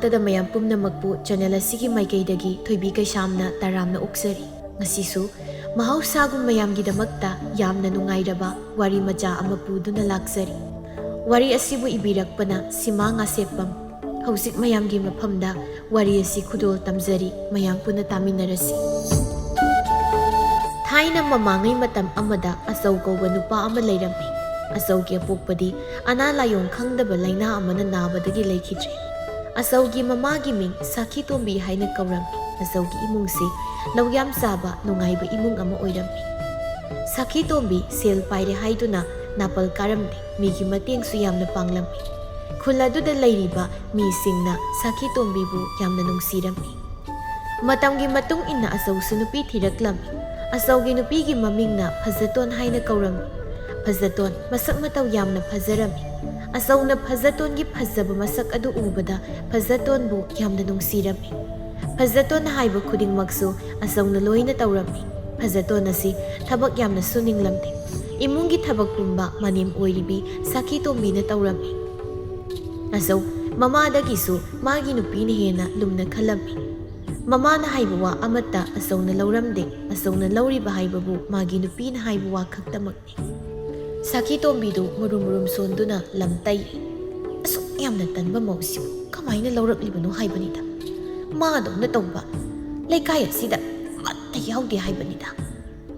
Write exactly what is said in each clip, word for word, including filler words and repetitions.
ꯇꯗ ꯃꯌꯥꯝ ꯄꯨꯝꯅꯃꯛꯄꯨ ꯆꯦꯅꯦꯜ ꯑꯁꯤꯒꯤ ꯃꯥꯏꯀꯩꯗꯒꯤ ꯊꯣꯏꯕꯤ ꯀꯩꯁꯥꯝꯅ ꯇꯔꯥꯝꯅ ꯑꯣꯛꯆꯔꯤ꯫ ꯉꯁꯤꯁꯨ ꯃꯍꯧꯁꯥꯒꯨꯝ ꯃꯌꯥꯝꯒꯤꯗꯃꯛꯇ ꯌꯥꯝꯅ ꯅꯨꯡꯉꯥꯏꯔꯕ ꯋꯥꯔꯤ ꯃꯆꯥ ꯑꯃ ꯄꯨꯗꯨꯅ ꯂꯥꯛꯆꯔꯤ꯫ ꯋꯥꯔꯤ ꯑꯁꯤꯕꯨ ꯏꯕꯤꯔꯛꯄꯅ ꯁꯤꯃꯥ ꯉꯥꯁꯦꯞꯄꯝ꯫ ꯍꯧꯖꯤꯛ ꯃꯌꯥꯝꯒꯤ ꯃꯐꯝꯗ ꯋꯥꯔꯤ ꯑꯁꯤ ꯈꯨꯗꯣꯜ ꯇꯝꯖꯔꯤ, ꯃꯌꯥꯝ ꯄꯨꯟꯅ ꯇꯥꯃꯤꯟꯅꯔꯁꯤ꯫ ꯊꯥꯏꯅ ꯃꯃꯥꯡꯉꯩ ꯃꯇꯝ ꯑꯃꯗ ꯑꯆꯧ ꯀꯧꯕ ꯅꯨꯄꯥ ꯑꯃ ꯂꯩꯔꯝꯃꯤ꯫ ꯑꯆꯧꯒꯤ ꯑꯄꯣꯛꯄꯗꯤ ꯑꯅꯥ ꯂꯥꯏꯌꯣꯡ ꯈꯪꯗꯕ ꯂꯥꯏꯅꯥ ꯑꯃꯅ ꯅꯥꯕꯗꯒꯤ ꯂꯩꯈꯤꯗ꯭ꯔꯦ꯫ ꯑꯆꯧꯒꯤ ꯃꯃꯥꯒꯤ ꯃꯤꯡ ꯁꯥꯈꯤ ꯇꯣꯝꯕꯤ ꯍꯥꯏꯅ ꯀꯧꯔꯝꯃꯤ꯫ ꯑꯆꯧꯒꯤ ꯏꯃꯨꯡꯁꯤ ꯂꯧ ꯌꯥꯝ ꯆꯥꯕ ꯅꯨꯡꯉꯥꯏꯕ ꯏꯃꯨꯡ ꯑꯃ ꯑꯣꯏꯔꯝꯃꯤ꯫ ꯁꯥꯈꯤ ꯇꯣꯝꯕꯤ ꯁꯦꯜ ꯄꯥꯏꯔꯦ ꯍꯥꯏꯗꯨꯅ ꯅꯥꯄꯜ ꯀꯥꯔꯝꯗꯦ, ꯃꯤꯒꯤ ꯃꯇꯦꯡꯁꯨ ꯌꯥꯝꯅ ꯄꯥꯡꯂꯝꯃꯤ꯫ ꯈꯨꯜ ꯑꯗꯨꯗ ꯂꯩꯔꯤꯕ ꯃꯤꯁꯤꯡꯅ ꯁꯥꯈꯤ ꯇꯣꯝꯕꯤꯕꯨ ꯌꯥꯝꯅ ꯅꯨꯡꯁꯤꯔꯝꯃꯤ꯫ ꯃꯇꯝꯒꯤ ꯃꯇꯨꯡ ꯏꯟꯅ ꯑꯆꯧꯁꯨ ꯅꯨꯄꯤ ꯊꯤꯔꯛꯂꯝꯃꯤ꯫ ꯑꯆꯧꯒꯤ ꯅꯨꯄꯤꯒꯤ ꯃꯃꯤꯡꯅ ꯐꯖꯇꯣꯟ ꯍꯥꯏꯅ ꯀꯧꯔꯝꯃꯤ꯫ ꯐꯖꯇꯣꯟ ꯃꯁꯛ ꯃꯇꯧ ꯌꯥꯝꯅ ꯐꯖꯔꯝꯃꯤ꯫ ꯑꯆꯧꯅ ꯐꯖꯇꯣꯟꯒꯤ ꯐꯖꯕ ꯃꯁꯛ ꯑꯗꯨ ꯎꯕꯗ ꯐꯖꯇꯣꯟꯕꯨ ꯌꯥꯝꯅ ꯅꯨꯡꯁꯤꯔꯝꯃꯤ꯫ ꯐꯖꯇꯣꯟꯅ ꯍꯥꯏꯕ ꯈꯨꯗꯤꯡꯃꯛꯁꯨ ꯑꯆꯧꯅ ꯂꯣꯏꯅ ꯇꯧꯔꯝꯃꯤ꯫ ꯐꯖꯇꯣꯟ ꯑꯁꯤ ꯊꯕꯛ ꯌꯥꯝꯅ ꯁꯨꯅꯤꯡꯂꯝꯗꯦ꯫ ꯏꯃꯨꯡꯒꯤ ꯊꯕꯛ ꯄꯨꯝꯕ ꯃꯅꯦꯝ ꯑꯣꯏꯔꯤꯕꯤ ꯁꯥꯈꯤ ꯇꯣꯝꯕꯤꯅ ꯇꯧꯔꯝꯃꯤ꯫ ꯑꯆꯧ ꯃꯃꯥꯗꯒꯤꯁꯨ ꯃꯥꯒꯤ ꯅꯨꯄꯤꯅ ꯍꯦꯟꯅ ꯂꯨꯝꯅ ꯈꯜꯂꯝꯃꯤ꯫ ꯃꯃꯥꯅ ꯍꯥꯏꯕ ꯋꯥ ꯑꯃꯠꯇ ꯑꯆꯧꯅ ꯂꯧꯔꯝꯗꯦ꯫ ꯑꯆꯧꯅ ꯂꯧꯔꯤꯕ ꯍꯥꯏꯕꯕꯨ ꯃꯥꯒꯤ ꯅꯨꯄꯤꯅ ꯍꯥꯏꯕ ꯋꯥ ꯈꯛꯇꯃꯛꯅꯤ꯫ ꯁꯥꯈꯤ ꯇꯣꯝꯕꯤꯗꯨ ꯃꯨꯔꯨꯝ ꯃꯨꯔꯨꯝ ꯁꯣꯟꯗꯨꯅ ꯂꯝ ꯇꯩ꯫ ꯑꯁꯨꯛ ꯌꯥꯝꯅ ꯇꯟꯕ ꯃꯧꯁꯤꯕꯨ ꯀꯃꯥꯏꯅ ꯂꯧꯔꯛꯂꯤꯕꯅꯣ ꯍꯥꯏꯕꯅꯤꯗ꯫ ꯃꯥꯗꯧꯅ ꯇꯧꯕ ꯂꯩꯀꯥꯏ ꯑꯁꯤꯗ ꯑꯃꯠꯇ ꯌꯥꯎꯗꯦ ꯍꯥꯏꯕꯅꯤꯗ꯫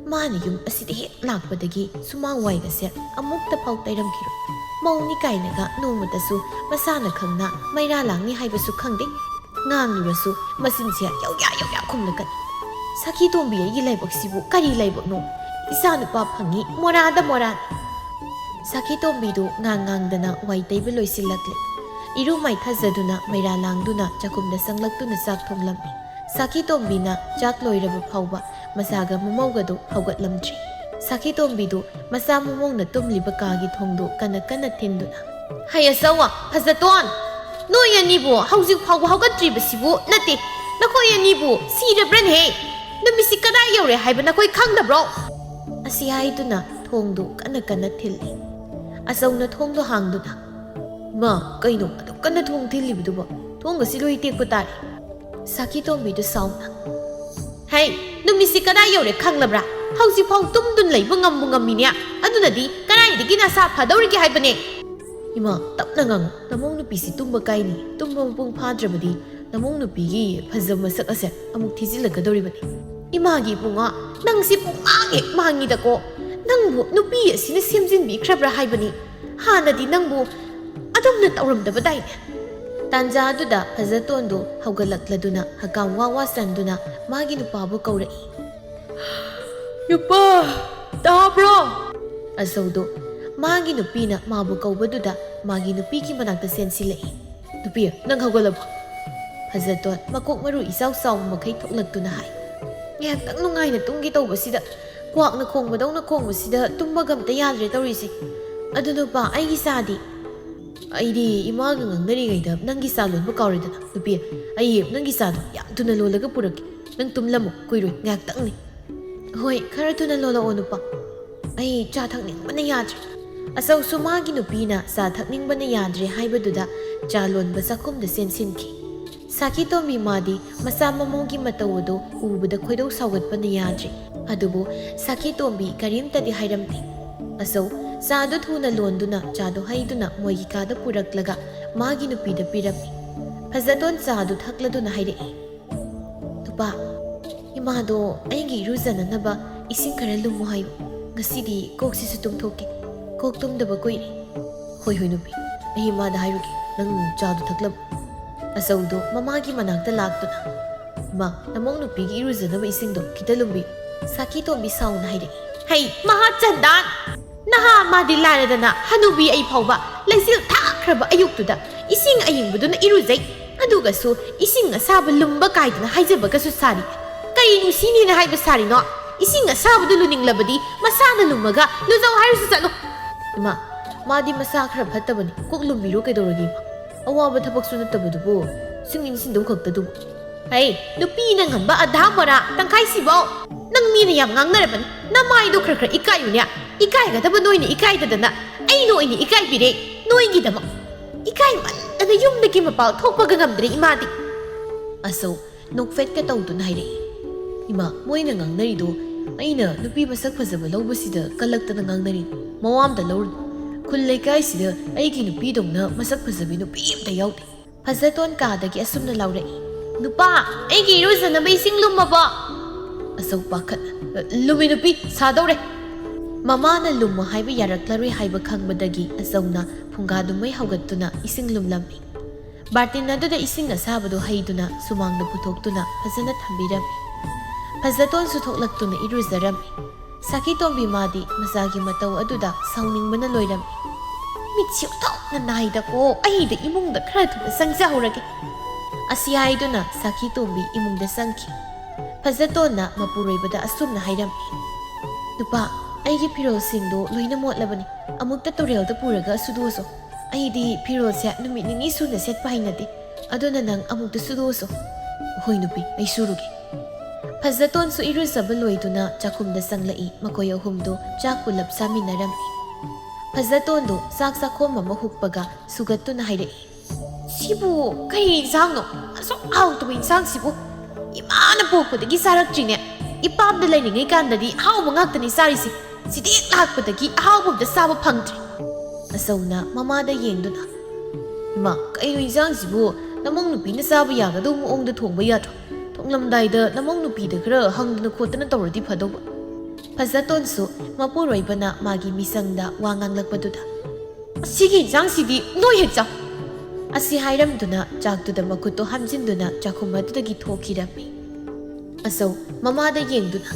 ꯃꯥꯅ ꯌꯨꯝ ꯑꯁꯤꯗ ꯍꯦꯛ ꯂꯥꯛꯄꯗꯒꯤ ꯁꯨꯃꯥꯡ ꯋꯥꯏꯒꯁꯦ ꯑꯃꯨꯛꯇ ꯐꯥꯎ ꯇꯩꯔꯝꯈꯤꯔꯣꯏ꯫ ꯃꯧꯅꯤ ꯀꯥꯏꯅꯒ ꯅꯣꯡꯃꯇꯁꯨ ꯃꯁꯥꯅ ꯈꯪꯅ ꯃꯩꯔꯥ ꯂꯥꯡꯅꯤ ꯍꯥꯏꯕꯁꯨ ꯈꯪꯗꯦ꯫ ꯉꯥꯡꯂꯨꯔꯁꯨ ꯃꯆꯤꯟꯁꯦ ꯌꯧꯌꯥ ꯌꯧꯌꯥ ꯈꯨꯝꯂꯒꯅꯤ꯫ ꯁꯥꯈꯤ ꯇꯣꯝꯕꯤ ꯑꯩꯒꯤ ꯂꯥꯏꯕꯛꯁꯤꯕꯨ ꯀꯔꯤ ꯂꯥꯏꯕꯛꯅꯣ? ꯏꯆꯥ ꯅꯨꯄꯥ ꯐꯪꯉꯤ ꯃꯣꯔꯥꯗ ꯃꯣꯔꯥ꯫ ꯁꯥꯈꯤ ꯇꯣꯝꯕꯤꯗꯨ ꯉꯥꯡ ꯉꯥꯡꯗꯅ ꯋꯥꯏ ꯇꯩꯕ ꯂꯣꯏꯁꯤꯜꯂꯛꯂꯦ꯫ ꯏꯔꯨ ꯃꯥꯏꯊꯖꯗꯨꯅ ꯃꯩꯔꯥ ꯂꯥꯡꯗꯨꯅ ꯆꯥꯛꯈꯨꯝꯗ ꯆꯪꯂꯛꯇꯨꯅ ꯆꯥꯛ ꯊꯣꯡꯂꯝꯃꯤ꯫ ꯁꯥꯈꯤ ꯇꯣꯝꯕꯤꯅ ꯆꯥꯛ ꯂꯣꯏꯔꯕ ꯐꯥꯎꯕ ꯃꯆꯥꯒ ꯃꯃꯧꯒꯗꯨ ꯍꯧꯒꯠꯂꯝꯗ꯭ꯔꯤ꯫ ꯁꯥꯈꯤ ꯇꯣꯝꯕꯤꯗꯨ ꯃꯆꯥ ꯃꯃꯧꯅ ꯇꯨꯝꯂꯤꯕ ꯀꯥꯒꯤ ꯊꯣꯡꯗꯨ ꯀꯟꯅ ꯀꯟꯅ ꯊꯤꯟꯗꯨꯅ, "ꯍꯩ ꯑꯆꯧ, ꯐꯖꯇꯣꯟ, ꯅꯣꯏ ꯑꯅꯤꯕꯨ ꯍꯧꯖꯤꯛ ꯐꯥꯎꯕ ꯍꯧꯒꯠꯇ꯭ꯔꯤꯕꯁꯤꯕꯨ ꯅꯠꯇꯦ, ꯅꯈꯣꯏ ꯑꯅꯤꯕꯨ ꯁꯤꯔꯕ꯭ꯔꯅꯦꯍꯦ? ꯅꯨꯃꯤꯠꯁꯤ ꯀꯗꯥꯏ ꯌꯧꯔꯦ ꯍꯥꯏꯕ ꯅꯈꯣꯏ ꯈꯪꯗꯕ꯭ꯔꯣ?" ꯑꯁꯤ ꯍꯥꯏꯗꯨꯅ ꯊꯣꯡꯗꯨ ꯀꯟꯅ ꯀꯟꯅ ꯊꯤꯜꯂꯤ꯫ ꯑꯆꯧꯅ ꯊꯣꯡꯗꯨ ꯍꯥꯡꯗꯨꯅ, "ꯏꯃꯥ, ꯀꯩꯅꯣ ꯑꯗꯨꯛ ꯀꯟꯅ ꯊꯣꯡ ꯊꯤꯜꯂꯤꯕꯗꯨꯕꯣ? ꯈꯣꯡꯒꯁꯤ ꯂꯣꯏ ꯇꯦꯛꯄ ꯇꯥꯔꯦ꯫ ꯁꯥꯈꯤ ꯇꯣꯝꯕꯤꯗꯨ ꯁꯥꯎꯅ, "ꯍꯩ, ꯅꯨꯃꯤꯠꯁꯤ ꯀꯗꯥꯏ ꯌꯧꯔꯦ ꯈꯪꯂꯕ꯭ꯔꯥ? ꯍꯧꯖꯤꯛꯐꯥꯎ ꯇꯨꯝꯗꯨꯅ ꯂꯩꯕ ꯉꯝꯕꯨ ꯉꯝꯃꯤꯅꯦ꯫ ꯑꯗꯨꯅꯗꯤ ꯀꯗꯥꯏꯗꯒꯤ ꯅꯁꯥ ꯐꯗꯧꯔꯤꯒꯦ ꯍꯥꯏꯕꯅꯦ?" "ꯏꯃꯥ, ꯇꯞꯅ ꯉꯥꯡꯉꯨ꯫ ꯅꯃꯧ ꯅꯨꯄꯤꯁꯤ ꯇꯨꯝꯕ ꯀꯥꯏꯅꯤ꯫ ꯇꯨꯝꯕ ꯃꯄꯨꯡ ꯐꯥꯗ꯭ꯔꯕꯗꯤ ꯅꯃꯧ ꯅꯨꯄꯤꯒꯤ ꯐꯖꯕ ꯃꯁꯛ ꯑꯁꯦ ꯑꯃꯨꯛ ꯊꯤꯖꯤꯜꯂꯛꯀꯗꯧꯔꯤꯕꯅꯤ꯫ ꯏꯃꯥꯒꯤ ꯏꯕꯨꯡꯉꯣ, ꯅꯪꯁꯤ ꯄꯨꯡꯃꯥꯡ ꯍꯦꯛ ꯃꯥꯡꯉꯤꯗꯀꯣ꯫ ꯅꯪꯕꯨ ꯅꯨꯄꯤ ꯑꯁꯤꯅ ꯁꯦꯝꯖꯤꯟꯕꯤꯈ꯭ꯔꯕ꯭ꯔꯥ ꯍꯥꯏꯕꯅꯤ? ꯍꯥꯟꯅꯗꯤ ꯅꯪꯕꯨ ꯑꯗꯨꯝꯅ ꯇꯧꯔꯝꯗꯕꯗꯥꯏꯅꯦ?" ꯇꯥꯟꯖꯥꯗꯨꯗ ꯐꯖꯇꯣꯟꯗꯨ ꯍꯧꯒꯠꯂꯛꯂꯗꯨꯅ ꯍꯀꯥꯝ ꯋꯥ ꯋꯥ ꯆꯟꯗꯨꯅ ꯃꯥꯒꯤ ꯅꯨꯄꯥꯕꯨ ꯀꯧꯔꯛꯏ꯫ "ꯅꯨꯄꯥ, ꯇꯥꯕ꯭ꯔꯣ?" ꯑꯆꯧꯗꯨ ꯃꯥꯒꯤ ꯅꯨꯄꯤꯅ ꯃꯥꯕꯨ ꯀꯧꯕꯗꯨꯗ ꯃꯥꯒꯤ ꯅꯨꯄꯤꯒꯤ ꯃꯅꯥꯛꯇ ꯆꯦꯟꯁꯤꯜꯂꯛꯏ꯫ "ꯅꯨꯄꯤ, ꯅꯪ ꯍꯧꯒꯠꯂꯕꯣ?" ꯐꯖꯇꯣꯟ ꯃꯀꯣꯛ ꯃꯔꯨ ꯏꯆꯥꯎ ꯆꯥꯎꯕ ꯃꯈꯩ ꯊꯣꯛꯂꯛꯇꯨꯅ ꯍꯥꯏ꯫ "ꯉꯥꯏꯍꯥꯛꯇꯪ ꯅꯨꯡꯉꯥꯏꯅ ꯇꯨꯝꯒꯦ ꯇꯧꯕꯁꯤꯗ ꯀ꯭ꯋꯥꯛꯅ ꯈꯣꯡꯕꯗꯧꯅ ꯈꯣꯡꯕꯁꯤꯗ ꯇꯨꯝꯕꯒ ꯑꯝꯇ ꯌꯥꯗ꯭ꯔꯦ ꯇꯧꯔꯤꯁꯦ꯫ ꯑꯗꯨ ꯅꯨꯄꯥ, ꯑꯩꯒꯤ ꯆꯥꯗꯤ?" "ꯑꯩꯗꯤ ꯏꯃꯥꯒ ꯉꯥꯡꯅꯔꯤꯉꯩꯗ ꯅꯪꯒꯤ ꯆꯥ ꯂꯣꯟꯕ ꯀꯥꯎꯔꯦꯗꯅ꯫ ꯅꯨꯄꯤ, ꯑꯩ ꯅꯪꯒꯤ ꯆꯥꯗꯣ ꯌꯥꯝ ꯊꯨꯅ ꯂꯣꯜꯂꯒ ꯄꯨꯔꯛꯀꯦ꯫ ꯅꯪ ꯇꯨꯝꯂꯝꯃꯣ, ꯀꯨꯏꯔꯣꯏ, ꯉꯥꯏꯍꯥꯛꯇꯪꯅꯤ꯫" "ꯍꯣꯏ, ꯈꯔ ꯊꯨꯅ ꯂꯣꯜꯂꯛꯑꯣ ꯅꯨꯄꯥ꯫ ꯑꯩ ꯆꯥ ꯊꯛꯅꯤꯡꯕꯅ ꯌꯥꯗ꯭ꯔꯦ꯫" ꯑꯆꯧꯁꯨ ꯃꯥꯒꯤ ꯅꯨꯄꯤꯅ ꯆꯥ ꯊꯛꯅꯤꯡꯕꯅ ꯌꯥꯗ꯭ꯔꯦ ꯍꯥꯏꯕꯗꯨꯗ ꯆꯥ ꯂꯣꯟꯕ ꯆꯥꯛꯈꯨꯝꯗ ꯆꯦꯟꯁꯤꯟꯈꯤ꯫ ꯁꯥꯈꯤ ꯇꯣꯝꯕꯤ ꯃꯥꯗꯤ ꯃꯆꯥ ꯃꯃꯧꯒꯤ ꯃꯇꯧ ꯑꯗꯨ ꯎꯕꯗ ꯈꯣꯏꯗꯧ ꯁꯥꯎꯒꯠꯄꯅ ꯌꯥꯗ꯭ꯔꯦ꯫ ꯑꯗꯨꯕꯨ ꯁꯥꯈꯤ ꯇꯣꯝꯕꯤ ꯀꯔꯤꯝꯇꯗꯤ ꯍꯥꯏꯔꯝꯗꯦ꯫ ꯑꯆꯧ ꯆꯥꯗꯨ ꯊꯨꯅ ꯂꯣꯟꯗꯨꯅ ꯆꯥꯗꯨ ꯍꯩꯗꯨꯅ ꯃꯣꯏꯒꯤ ꯀꯥꯗ ꯄꯨꯔꯛꯂꯒ ꯃꯥꯒꯤ ꯅꯨꯄꯤꯗ ꯄꯤꯔꯝꯃꯤ꯫ ꯐꯖꯇꯣꯟ ꯆꯥꯗꯨ ꯊꯛꯂꯗꯨꯅ ꯍꯥꯏꯔꯛꯏ, "ꯅꯨꯄꯥ, ꯏꯃꯥꯗꯣ ꯑꯩꯒꯤ ꯏꯔꯨꯖꯅꯅꯕ ꯏꯁꯤꯡ ꯈꯔ ꯂꯨꯝꯃꯨ ꯍꯥꯏꯌꯨ꯫ ꯉꯁꯤꯗꯤ ꯀꯣꯛꯁꯤꯁꯨ ꯇꯨꯝꯊꯣꯛꯀꯦ꯫ ꯀꯣꯛ ꯇꯨꯝꯗꯕ ꯀꯨꯏꯔꯦ꯫" "ꯍꯣꯏ, ꯍꯣꯏ ꯅꯨꯄꯤ, ꯑꯩ ꯏꯃꯥꯗ ꯍꯥꯏꯔꯨꯒꯦ, ꯅꯪ ꯆꯥꯗꯨ ꯊꯛꯂꯝꯃꯨ꯫" ꯑꯆꯧꯗꯣ ꯃꯃꯥꯒꯤ ꯃꯅꯥꯛꯇ ꯂꯥꯛꯇꯨꯅ, "ꯏꯃꯥ, ꯅꯃꯧ ꯅꯨꯄꯤꯒꯤ ꯏꯔꯨꯖꯅꯕ ꯏꯁꯤꯡꯗꯣ ꯈꯤꯇ ꯂꯨꯝꯕꯤꯌꯨ꯫" ꯁꯥꯈꯤ ꯇꯣꯝꯕꯤ ꯁꯥꯎꯅ ꯍꯥꯏꯔꯛꯏ, "ꯍꯩ, ꯃꯍꯥ ꯆꯟꯗꯥꯟ! ꯅꯍꯥ ꯃꯥꯗꯤ ꯂꯥꯏꯔꯗꯅ ꯍꯅꯨꯕꯤ ꯑꯩ ꯐꯥꯎꯕ ꯂꯩꯆꯤꯜ ꯊꯥꯈ꯭ꯔꯕ ꯑꯌꯨꯛꯇꯨꯗ ꯏꯁꯤꯡ ꯑꯏꯪꯕꯗꯨꯅ ꯏꯔꯨꯖꯩ, ꯑꯗꯨꯒꯁꯨ ꯏꯁꯤꯡ ꯑꯁꯥꯕ ꯂꯨꯝꯕ ꯀꯥꯏꯗꯅ ꯍꯥꯏꯖꯕꯒꯁꯨ ꯁꯥꯔꯤ꯫ ꯀꯔꯤ ꯅꯨꯡꯁꯤꯅꯦꯅ ꯍꯥꯏꯕ ꯁꯥꯔꯤꯅꯣ? ꯏꯁꯤꯡ ꯑꯁꯥꯕꯗꯨ ꯂꯨꯅꯤꯡꯂꯕꯗꯤ ꯃꯁꯥꯅ ꯂꯨꯝꯃꯒ ꯂꯨꯖꯧ ꯍꯥꯏꯔꯁꯨ ꯆꯠꯂꯨ꯫" "ꯏꯃꯥ, ꯃꯥꯗꯤ ꯃꯁꯥ ꯈꯔ ꯐꯠꯇꯕꯅꯤ, ꯀꯣꯛ ꯂꯨꯝꯕꯤꯔꯣ ꯀꯩꯗꯧꯔꯒꯦ ꯏꯃꯥ? ꯑꯋꯥꯕ ꯊꯕꯛꯁꯨ ꯅꯠꯇꯕꯗꯨꯕꯨ, ꯁꯤꯡꯅꯤꯡ ꯁꯤꯡꯗꯧ ꯈꯛꯇꯗꯨꯕꯨ꯫" "ꯍꯩ, ꯅꯨꯄꯤꯅ ꯉꯝꯕ ꯑꯙꯥ ꯃꯣꯔꯥ ꯇꯪꯈꯥꯏꯁꯤꯕꯧ꯫ ꯅꯪ ꯃꯤꯅ ꯌꯥꯝ ꯉꯥꯡꯅꯔꯕꯅꯤ꯫ ꯅꯃꯥꯏꯗꯣ ꯈꯔ ꯈꯔ ꯏꯀꯥꯏꯌꯨꯅꯦ꯫ ꯏꯀꯥꯏꯒꯗꯕ ꯅꯣꯏꯅ ꯏꯀꯥꯏꯗꯗꯅ ꯑꯩꯅ ꯑꯣꯏꯅ ꯏꯀꯥꯏꯕꯤꯔꯦ ꯅꯣꯏꯒꯤꯗꯃꯛ꯫ ꯏꯀꯥꯏꯃꯟꯗꯅ ꯌꯨꯝꯗꯒꯤ ꯃꯄꯥꯟ ꯊꯣꯛꯄꯒ ꯉꯝꯗ꯭ꯔꯦ ꯏꯃꯥꯗꯤ꯫ ꯑꯆꯧ ꯅꯣꯛꯐꯦꯠꯀ ꯇꯧꯗꯨꯅ ꯍꯥꯏꯔꯛꯏ꯫ ꯏꯃꯥ, ꯃꯣꯏꯅ ꯉꯥꯡꯅꯔꯤꯗꯣ ꯑꯩꯅ ꯅꯨꯄꯤ ꯃꯁꯛ ꯐꯖꯕ ꯂꯧꯕꯁꯤꯗ ꯀꯜꯂꯛꯇꯅ ꯉꯥꯡꯅꯔꯤꯅꯤ꯫ ꯃꯋꯥ ꯑꯝꯇ ꯂꯧꯔꯨꯅꯨ꯫ ꯈꯨꯜ ꯂꯩꯀꯥꯏꯁꯤꯗ ꯑꯩꯒꯤ ꯅꯨꯄꯤꯗꯧꯅ ꯃꯁꯛ ꯐꯖꯕꯤ ꯅꯨꯄꯤ ꯑꯝꯇ ꯌꯥꯎꯗꯦ꯫ ꯐꯖꯇꯣꯟ ꯀꯥꯗꯒꯤ ꯑꯁꯨꯝꯅ ꯂꯥꯎꯔꯛꯏ, "ꯅꯨꯄꯥ, ꯑꯩꯒꯤ ꯏꯔꯨꯖꯅꯕ ꯏꯁꯤꯡ ꯂꯨꯝꯃꯕꯣ?" ꯑꯆꯧ ꯄꯥꯈꯠ, "ꯂꯨꯝꯃꯤ ꯅꯨꯄꯤ, ꯁꯥꯗꯧꯔꯦ꯫" ꯃꯃꯥꯅ ꯂꯨꯝꯃꯣ ꯍꯥꯏꯕ ꯌꯥꯔꯛꯂꯔꯣꯏ ꯍꯥꯏꯕ ꯈꯪꯕꯗꯒꯤ ꯑꯆꯧꯅ ꯐꯨꯡꯒꯥꯗꯨꯃꯩ ꯍꯧꯒꯠꯇꯨꯅ ꯏꯁꯤꯡ ꯂꯨꯝꯂꯝꯃꯤ꯫ ꯕꯥꯔꯇꯤꯟ ꯑꯗꯨꯗ ꯏꯁꯤꯡ ꯑꯁꯥꯕꯗꯨ ꯍꯩꯗꯨꯅ ꯁꯨꯃꯥꯡꯗ ꯄꯨꯊꯣꯛꯇꯨꯅ ꯐꯖꯅ ꯊꯝꯕꯤꯔꯝꯃꯤ꯫ ꯐꯖꯇꯣꯟꯁꯨ ꯊꯣꯛꯂꯛꯇꯨꯅ ꯏꯔꯨꯖꯔꯝꯃꯤ꯫ ꯁꯥꯈꯤꯇꯣꯝꯕꯤ ꯃꯥꯗꯤ ꯃꯆꯥꯒꯤ ꯃꯇꯧ ꯑꯗꯨꯗ ꯁꯥꯎꯅꯤꯡꯕꯅ ꯂꯣꯏꯔꯝꯃꯤ꯫ "ꯃꯤꯠꯁꯤ ꯑꯣꯟꯊꯣꯛꯅ ꯅꯥꯏꯗꯀꯣ, ꯑꯩꯗ ꯏꯃꯨꯡꯗ ꯈꯔ ꯊꯨꯅ ꯆꯪꯖꯍꯧꯔꯒꯦ꯫" ꯑꯁꯤ ꯍꯥꯏꯗꯨꯅ ꯁꯥꯈꯤꯇꯣꯝꯕꯤ ꯏꯃꯨꯡꯗ ꯆꯪꯈꯤ꯫ ꯐꯖꯇꯣꯟꯅ ꯃꯄꯨꯔꯣꯏꯕꯗ ꯑꯁꯨꯝꯅ ꯍꯥꯏꯔꯝꯃꯤ, "ꯅꯨꯄꯥ, ꯑꯩꯒꯤ ꯐꯤꯔꯣꯜꯁꯤꯡꯗꯣ ꯂꯣꯏꯅ ꯃꯣꯠꯂꯕꯅꯤ, ꯑꯃꯨꯛꯇ ꯇꯨꯔꯦꯜꯗ ꯄꯨꯔꯒ ꯁꯨꯗꯣꯛꯑꯁꯨ꯫ ꯑꯩꯗꯤ ꯐꯤꯔꯣꯜꯁꯦ ꯅꯨꯃꯤꯠ ꯅꯤꯅꯤ ꯁꯨꯅ ꯁꯦꯠꯄ ꯍꯩꯅꯗꯦ, ꯑꯗꯨꯅ ꯅꯪ ꯑꯃꯨꯛꯇ ꯁꯨꯗꯣꯛꯑꯁꯨ꯫" "ꯍꯣꯏ ꯅꯨꯄꯤ, ꯑꯩ ꯁꯨꯔꯨꯒꯦ꯫" ꯐꯖꯇꯣꯟꯁꯨ ꯏꯔꯨꯖꯕ ꯂꯣꯏꯗꯨꯅ ꯆꯥꯛꯈꯨꯝꯗ ꯆꯪꯂꯛꯏ꯫ ꯃꯈꯣꯏ ꯑꯍꯨꯝꯗꯨ ꯆꯥꯛ ꯄꯨꯂꯞ ꯆꯥꯃꯤꯟꯅꯔꯝꯃꯤ꯫ ꯐꯖꯇꯣꯟꯗꯨ ꯆꯥꯛ ꯆꯥꯛꯈꯣꯝ ꯑꯃ ꯍꯨꯛꯄꯒ ꯁꯨꯒꯠꯇꯨꯅ ꯍꯥꯏꯔꯛꯏ, "ꯁꯤꯕꯨ ꯀꯩ ꯏꯟꯁꯥꯡꯅꯣ? ꯑꯁꯨꯛ ꯍꯥꯎꯇꯕ ꯏꯟꯁꯥꯡꯁꯤꯕꯨ? ꯏꯃꯥꯅ ꯄꯣꯛꯄꯗꯒꯤ ꯆꯥꯔꯛꯇ꯭ꯔꯤꯅꯦ꯫ ꯏꯄꯥꯝꯗ ꯂꯩꯔꯤꯉꯩ ꯀꯥꯟꯗꯗꯤ ꯑꯍꯥꯎꯕ ꯉꯥꯛꯇꯅꯤ ꯆꯥꯔꯤꯁꯦ꯫ ꯁꯤꯗꯤ ꯍꯦꯛ ꯂꯥꯛꯄꯗꯒꯤ ꯑꯍꯥꯎꯕ ꯑꯝꯇ ꯆꯥꯕ ꯐꯪꯗ꯭ꯔꯦ꯫" ꯑꯆꯧꯅ ꯃꯃꯥꯗ ꯌꯦꯡꯗꯨꯅ, "ꯏꯃꯥ, ꯀꯩꯅꯣ ꯏꯟꯁꯥꯡꯁꯤꯕꯨ? ꯅꯃꯧ ꯅꯨꯄꯤꯅ ꯆꯥꯕ ꯌꯥꯒꯗꯧꯕ ꯃꯑꯣꯡꯗ ꯊꯣꯡꯕ ꯌꯥꯗ꯭ꯔꯣ? ꯊꯣꯡꯂꯝꯗꯥꯏꯗ ꯅꯃꯧ ꯅꯨꯄꯤꯗ ꯈꯔ ꯍꯪꯗꯅ ꯈꯣꯠꯇꯅ ꯇꯧꯔꯗꯤ ꯐꯗꯧꯕ꯫" ꯐꯖꯇꯣꯟꯁꯨ ꯃꯄꯨꯔꯣꯏꯕꯅ ꯃꯥꯒꯤ ꯃꯤꯆꯪꯗ ꯋꯥ ꯉꯥꯡꯂꯛꯄꯗꯨꯗ, "ꯑꯁꯤꯒꯤ ꯏꯟꯁꯥꯡꯁꯤꯗꯤ ꯅꯣꯏ ꯍꯦꯛ ꯆꯥꯎ꯫" ꯑꯁꯤ ꯍꯥꯏꯔꯝꯗꯨꯅ ꯆꯥꯛꯇꯨꯗ ꯃꯈꯨꯠꯇꯣ ꯍꯥꯝꯖꯤꯟꯗꯨꯅ ꯆꯥꯛꯈꯨꯝ ꯑꯗꯨꯗꯒꯤ ꯊꯣꯛꯈꯤꯔꯝꯃꯤ꯫ ꯑꯆꯧ ꯃꯃꯥꯗ ꯌꯦꯡꯗꯨꯅ,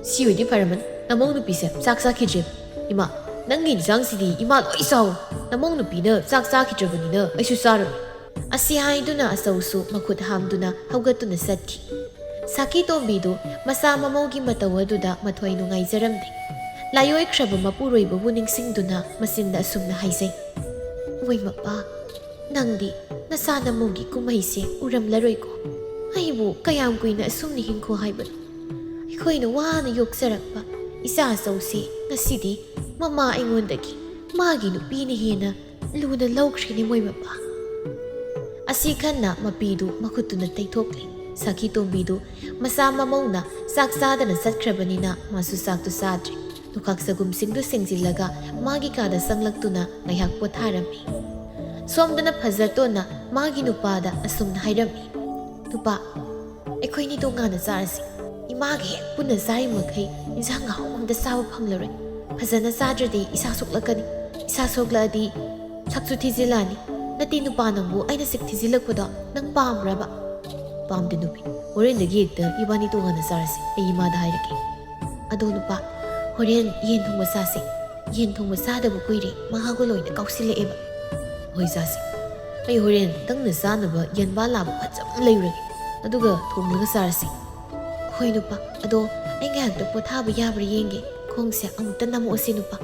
"ꯁꯤ ꯑꯣꯏꯗꯤ ꯐꯔꯝꯃꯅꯤ, ꯅꯃꯧ ꯅꯨꯄꯤꯁꯦ ꯆꯥꯛ ꯆꯥꯈꯤꯗ꯭ꯔꯦꯕ꯫ ꯏꯃꯥ, ꯅꯪꯒꯤ ꯏꯟꯁꯥꯡꯁꯤꯗꯤ ꯏꯃꯥ ꯂꯣꯏ ꯆꯥꯎ꯫ ꯅꯃꯧ ꯅꯨꯄꯤꯅ ꯆꯥꯛ ꯆꯥꯈꯤꯗ꯭ꯔꯕꯅꯤꯅ ꯑꯩꯁꯨ ꯆꯥꯔꯣꯏ꯫" ꯑꯁꯤ ꯍꯥꯏꯗꯨꯅ ꯑꯆꯧꯁꯨ ꯃꯈꯨꯠ ꯍꯥꯝꯗꯨꯅ ꯍꯧꯒꯠꯇꯨꯅ ꯆꯠꯈꯤ꯫ ꯁꯥꯈꯤ ꯇꯣꯝꯕꯤꯗꯨ ꯃꯆꯥ ꯃꯃꯧꯒꯤ ꯃꯇꯧ ꯑꯗꯨꯗ ꯃꯊ꯭ꯋꯥꯏ ꯅꯨꯡꯉꯥꯏꯖꯔꯝꯗꯦ꯫ ꯂꯥꯏꯑꯣꯏꯈ꯭ꯔꯕ ꯃꯄꯨꯔꯣꯏꯕꯕꯨ ꯅꯤꯡꯁꯤꯡꯗꯨꯅ ꯃꯆꯤꯟꯗ ꯑꯁꯨꯝꯅ ꯍꯥꯏꯖꯩ, "ꯏꯃꯣꯏ ꯃꯄꯥ, ꯅꯪꯗꯤ ꯅꯆꯥ ꯅꯃꯧꯒꯤ ꯀꯨꯝꯍꯩꯁꯦ ꯎꯔꯝꯂꯔꯣꯏꯀꯣ꯫ ꯑꯩꯕꯨ ꯀꯌꯥꯝ ꯀꯨꯏꯅ ꯑꯁꯨꯝꯅ ꯍꯤꯡꯈꯣ ꯍꯥꯏꯕꯅꯣ? ꯑꯩꯈꯣꯏꯅ ꯋꯥꯅ ꯌꯣꯛꯆꯔꯛꯄ ꯏꯆꯥ ꯑꯆꯧꯁꯦ ꯉꯁꯤꯗꯤ ꯃꯃꯥ ꯑꯩꯉꯣꯟꯗꯒꯤ ꯃꯥꯒꯤ ꯅꯨꯄꯤꯅ ꯍꯦꯟꯅ ꯂꯨꯅ ꯂꯧꯈ꯭ꯔꯦꯅꯦ ꯃꯣꯏ ꯃꯄꯥ꯫" ꯑꯁꯤ ꯈꯟꯅ ꯃꯄꯤꯗꯨ ꯃꯈꯨꯠꯇꯨꯅ ꯇꯩꯊꯣꯛꯂꯦ꯫ ꯁꯈꯤ ꯇꯣꯝꯕꯤꯗꯨ ꯃꯁꯥ ꯃꯃꯧꯅ ꯆꯥꯛ ꯆꯥꯗꯅ ꯆꯠꯈ꯭ꯔꯕꯅꯤꯅ ꯃꯥꯁꯨ ꯆꯥꯛꯇꯨ ꯆꯥꯗ꯭ꯔꯦ꯫ ꯂꯨꯈꯥꯛ ꯆꯒꯨꯝꯁꯤꯡꯗꯨ ꯁꯦꯡꯖꯤꯜꯂꯒ ꯃꯥꯒꯤ ꯀꯥꯗ ꯆꯪꯂꯛꯇꯨꯅ ꯉꯥꯏꯍꯥꯛ ꯄꯣꯊꯥꯔꯝꯃꯤ꯫ ꯁꯣꯝꯗꯅ ꯐꯖꯇꯣꯟꯅ ꯃꯥꯒꯤ ꯅꯨꯄꯥꯗ ꯑꯁꯨꯝꯅ ꯍꯥꯏꯔꯝꯃꯤ, "ꯅꯨꯄꯥ, ꯑꯩꯈꯣꯏꯅꯤ ꯇꯣꯉꯥꯟꯅ ꯆꯥꯔꯁꯤ꯫ ꯏꯃꯥꯒ ꯍꯦꯛ ꯄꯨꯟꯅ ꯆꯥꯔꯤ ꯃꯈꯩ ꯏꯟꯁꯥꯡ ꯑꯍꯥꯎꯕ ꯑꯝꯇ ꯆꯥꯕ ꯐꯪꯂꯔꯣꯏ꯫ ꯐꯖꯅ ꯆꯥꯗ꯭ꯔꯗꯤ ꯏꯁꯥ ꯁꯣꯛꯂꯛꯀꯅꯤ꯫ ꯏꯁꯥ ꯁꯣꯛꯂꯛꯑꯗꯤ ꯁꯛꯁꯨ ꯊꯤꯖꯤꯜꯂꯛꯑꯅꯤ꯫ ꯅꯠꯇꯦ ꯅꯨꯄꯥ, ꯅꯪꯕꯨ ꯑꯩꯅ ꯁꯛ ꯊꯤꯖꯤꯜꯂꯛꯄꯗꯣ ꯅꯪ ꯄꯥꯝꯕ꯭ꯔꯕ?" "ꯄꯥꯝꯗꯦ ꯅꯨꯄꯤ꯫ ꯍꯣꯔꯦꯟꯗꯒꯤ ꯍꯦꯛꯇ ꯏꯕꯥꯅꯤ ꯇꯣꯉꯥꯟꯅ ꯆꯥꯔꯁꯤ꯫ ꯑꯩ ꯏꯃꯥꯗ ꯍꯥꯏꯔꯒꯦ꯫ ꯑꯗꯣ ꯅꯨꯄꯥ, ꯍꯣꯔꯦꯟ ꯌꯦꯟ ꯊꯣꯡꯕ ꯆꯥꯁꯦ꯫ ꯌꯦꯟ ꯊꯣꯡꯕ ꯆꯥꯗꯕ ꯀꯨꯏꯔꯦ꯫ ꯃꯍꯥꯎꯒ ꯂꯣꯏꯅ ꯀꯥꯎꯁꯤꯜꯂꯛꯑꯦꯕ꯫ ꯍꯣꯏ ꯆꯥꯁꯦ꯫ ꯑꯩ ꯍꯣꯔꯦꯟ ꯅꯪꯅ ꯆꯥꯅꯕ ꯌꯦꯟꯕꯥ ꯂꯥꯕ ꯐꯖꯕ ꯑꯃ ꯂꯩꯔꯨꯔꯒꯦ꯫ ꯑꯗꯨꯒ ꯊꯣꯡꯂꯒ ꯆꯥꯔꯁꯤ꯫ ꯍꯣꯏ ꯅꯨꯄꯥ, ꯑꯗꯣ ꯑꯩ ꯉꯥꯏꯍꯥꯛꯇ ꯄꯣꯊꯥꯕ ꯌꯥꯕ꯭ꯔꯥ ꯌꯦꯡꯒꯦ꯫ ꯈꯣꯡꯁꯦ ꯑꯃꯨꯛꯇ ꯅꯝꯃꯛꯑꯣꯁꯦ ꯅꯨꯄꯥ꯫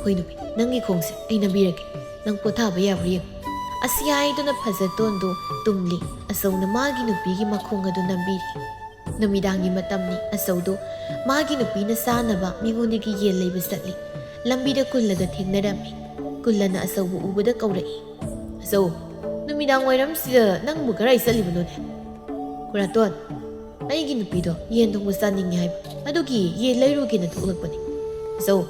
ꯍꯣꯏ ꯅꯨꯄꯤ, ꯅꯪꯒꯤ ꯈꯣꯡꯁꯦ ꯑꯩ ꯅꯝꯕꯤꯔꯒꯦ꯫ ꯅꯪ ꯄꯣꯊꯥꯕ ꯌꯥꯕ꯭ꯔꯥ ꯌꯦꯡꯉꯨ꯫ ꯑꯁꯤ ꯍꯥꯏꯗꯨꯅ ꯐꯖꯇꯣꯟꯗꯨ ꯇꯨꯝꯂꯤ꯫ ꯑꯆꯧꯅ ꯃꯥꯒꯤ ꯅꯨꯄꯤꯒꯤ ꯃꯈꯣꯡ ꯑꯗꯨ ꯅꯝꯕꯤꯔꯤ꯫ ꯅꯨꯃꯤꯗꯥꯡꯒꯤ ꯃꯇꯝꯅꯤ꯫ ꯑꯆꯧꯗꯨ ꯃꯥꯒꯤ ꯅꯨꯄꯤꯅ ꯆꯥꯅꯕ ꯃꯤꯉꯣꯟꯗꯒꯤ ꯌꯦꯟ ꯂꯩꯕ ꯆꯠꯂꯤ꯫ ꯂꯝꯕꯤꯗ ꯀꯨꯜꯂꯒ ꯊꯦꯡꯅꯔꯝꯃꯤ꯫ ꯀꯨꯜꯂꯅ ꯑꯆꯧꯕꯨ ꯎꯕꯗ ꯀꯧꯔꯛꯏ, "ꯑꯆꯧ, ꯅꯨꯃꯤꯗꯥꯡ ꯋꯥꯏꯔꯝꯁꯤꯗ ꯅꯪꯕꯨ ꯀꯔꯥꯏ ꯆꯠꯂꯤꯕꯅꯣꯅꯦ?" "ꯈꯨꯔꯥꯇꯣꯟ, ꯑꯩꯒꯤ ꯅꯨꯄꯤꯗꯣ ꯌꯦꯟ ꯊꯣꯡꯕ ꯆꯥꯅꯤꯡꯉꯦ ꯍꯥꯏꯕ, ꯑꯗꯨꯒꯤ ꯌꯦꯟ ꯂꯩꯔꯨꯒꯦꯅ ꯊꯣꯛꯂꯛꯄꯅꯤ꯫" "ꯑꯆꯧ,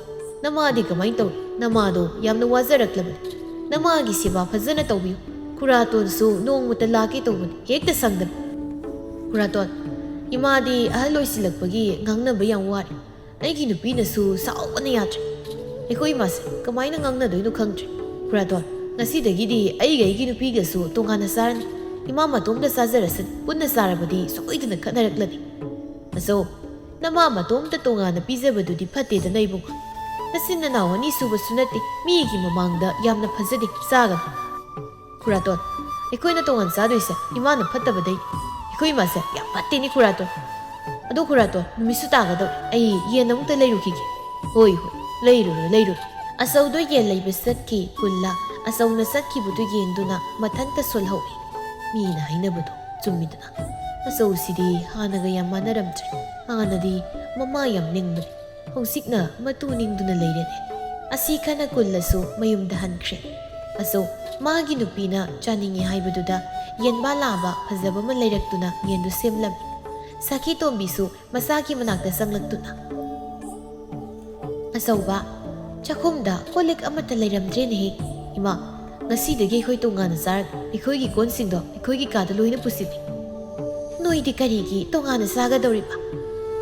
ꯅꯃꯥꯗꯤ ꯀꯃꯥꯏꯅ ꯇꯧꯔꯤ? ꯅꯃꯥꯗꯣ ꯌꯥꯝꯅ ꯋꯥꯖꯔꯛꯂꯕꯅꯤ꯫ ꯅꯃꯥꯒꯤ ꯁꯦꯕꯥ ꯐꯖꯅ ꯇꯧꯕꯤꯌꯨ꯫ ꯈꯨꯔꯥꯇꯣꯟꯁꯨ ꯅꯣꯡꯃꯇ ꯂꯥꯛꯀꯦ ꯇꯧꯕꯅꯤ, ꯍꯦꯛꯇ ꯁꯪꯗꯕ꯫" "ꯈꯨꯔꯥꯇꯣꯟ, ꯏꯃꯥꯗꯤ ꯑꯍꯜ ꯑꯣꯏꯁꯤꯜꯂꯛꯄꯒꯤ ꯉꯥꯡꯅꯕ ꯌꯥꯝ ꯋꯥꯔꯦ꯫ ꯑꯩꯒꯤ ꯅꯨꯄꯤꯅꯁꯨ ꯁꯥꯎꯕꯅ ꯌꯥꯗ꯭ꯔꯦ꯫ ꯑꯩꯈꯣꯏ ꯏꯃꯥꯁꯦ ꯀꯃꯥꯏꯅ ꯉꯥꯡꯅꯗꯣꯏꯅꯣ ꯈꯪꯗ꯭ꯔꯦ꯫ ꯈꯨꯔꯥꯇꯣꯟ, ꯉꯁꯤꯗꯒꯤꯗꯤ ꯑꯩꯒ ꯑꯩꯒꯤ ꯅꯨꯄꯤꯒꯁꯨ ꯇꯣꯉꯥꯟꯅ ꯆꯥꯔꯅꯤ꯫ ꯏꯃꯥ ꯃꯇꯣꯝꯇ ꯆꯥꯖꯔꯁꯅꯤ꯫ ꯄꯨꯟꯅ ꯆꯥꯔꯕꯗꯤ ꯁꯣꯏꯗꯅ ꯈꯠꯅꯔꯛꯂꯅꯤ꯫" "ꯑꯆꯧ, ꯅꯃꯥ ꯃꯇꯣꯝꯇ ꯇꯣꯉꯥꯟꯅ ꯄꯤꯖꯕꯗꯨꯗꯤ ꯐꯠꯇꯦꯗꯅ ꯏꯕꯨꯡꯉꯣ꯫ ꯅꯆꯤꯟ ꯅꯅꯥꯎ ꯑꯅꯤ ꯁꯨꯕꯁꯨ ꯅꯠꯇꯦ, ꯃꯤꯒꯤ ꯃꯃꯥꯡꯗ ꯌꯥꯝꯅ ꯐꯖꯗꯦ, ꯆꯥꯒꯅꯨ꯫" "ꯈꯨꯔꯥꯇꯣꯟ, ꯑꯩꯈꯣꯏꯅ ꯇꯣꯉꯥꯟ ꯆꯥꯗꯣꯏꯁꯦ ꯏꯃꯥꯅ ꯐꯠꯇꯕꯗꯩ꯫ ꯑꯩꯈꯣꯏ ꯏꯃꯥꯁꯦ ꯌꯥꯝ ꯐꯠꯇꯦꯅꯦ ꯈꯨꯔꯥꯇꯣꯟ꯫ ꯑꯗꯣ ꯈꯨꯔꯥꯇꯣꯟ, ꯅꯨꯃꯤꯠꯁꯨ ꯇꯥꯒꯗꯧꯔꯦ, ꯑꯩ ꯌꯦꯟ ꯑꯃꯨꯛꯇ ꯂꯩꯔꯨꯈꯤꯒꯦ꯫" "ꯍꯣꯏ ꯍꯣꯏ, ꯂꯩꯔꯨꯔꯣ ꯂꯩꯔꯨꯔꯣ꯫" ꯑꯆꯧꯗꯣ ꯌꯦꯟ ꯂꯩꯕ ꯆꯠꯈꯤ꯫ ꯀꯨꯜꯂ ꯑꯆꯧꯅ ꯆꯠꯈꯤꯕꯗꯨ ꯌꯦꯡꯗꯨꯅ ꯃꯊꯟꯇ ꯁꯣꯜꯍꯧꯏ꯫ ꯃꯤꯅ ꯍꯥꯏꯅꯕꯗꯣ ꯆꯨꯝꯃꯤꯗꯅ꯫ ꯑꯆꯧꯁꯤꯗꯤ ꯍꯥꯟꯅꯒ ꯌꯥꯝ ꯃꯥꯟꯅꯔꯝꯗ꯭ꯔꯦ꯫ ꯍꯥꯟꯅꯗꯤ ꯃꯃꯥ ꯌꯥꯝ ꯅꯤꯡꯕꯅꯤ, ꯍꯧꯖꯤꯛꯅ ꯃꯇꯨ ꯅꯤꯡꯗꯨꯅ ꯂꯩꯔꯦꯅꯦ꯫ ꯑꯁꯤ ꯈꯟꯅ ꯀꯨꯜꯂꯁꯨ ꯃꯌꯨꯝꯗ ꯍꯟꯈ꯭ꯔꯦ꯫ ꯑꯆꯧ, ꯃꯥꯒꯤ ꯅꯨꯄꯤꯅ ꯆꯥꯅꯤꯡꯉꯤ ꯍꯥꯏꯕꯗꯨꯗ ꯌꯦꯟꯕꯥ ꯂꯥꯕ ꯐꯖꯕ ꯑꯃ ꯂꯩꯔꯛꯇꯨꯅ ꯌꯦꯟꯗꯨ ꯁꯦꯝꯂꯝꯃꯤ꯫ ꯁꯥꯀꯤ ꯇꯣꯝꯕꯤꯁꯨ ꯃꯆꯥꯒꯤ ꯃꯅꯥꯛꯇ ꯆꯪꯂꯛꯇꯨꯅ, "ꯑꯆꯧꯕ, ꯆꯥꯛꯈꯨꯝꯗ ꯀꯣꯜ ꯂꯤꯛ ꯑꯃꯠꯇ ꯂꯩꯔꯝꯗ꯭ꯔꯦꯅꯦꯍꯦ꯫ ꯏꯃꯥ, ꯉꯁꯤꯗꯒꯤ ꯑꯩꯈꯣꯏ ꯇꯣꯉꯥꯟꯅ ꯆꯥꯔꯒꯦ꯫ ꯑꯩꯈꯣꯏꯒꯤ ꯀꯣꯟꯁꯤꯡꯗꯣ ꯑꯩꯈꯣꯏꯒꯤ ꯀꯥꯗ ꯂꯣꯏꯅ ꯄꯨꯁꯤꯜꯂꯤ꯫ ꯅꯣꯏꯗꯤ ꯀꯔꯤꯒꯤ ꯇꯣꯉꯥꯟꯅ ꯆꯥꯒꯗꯧꯔꯤꯕ?"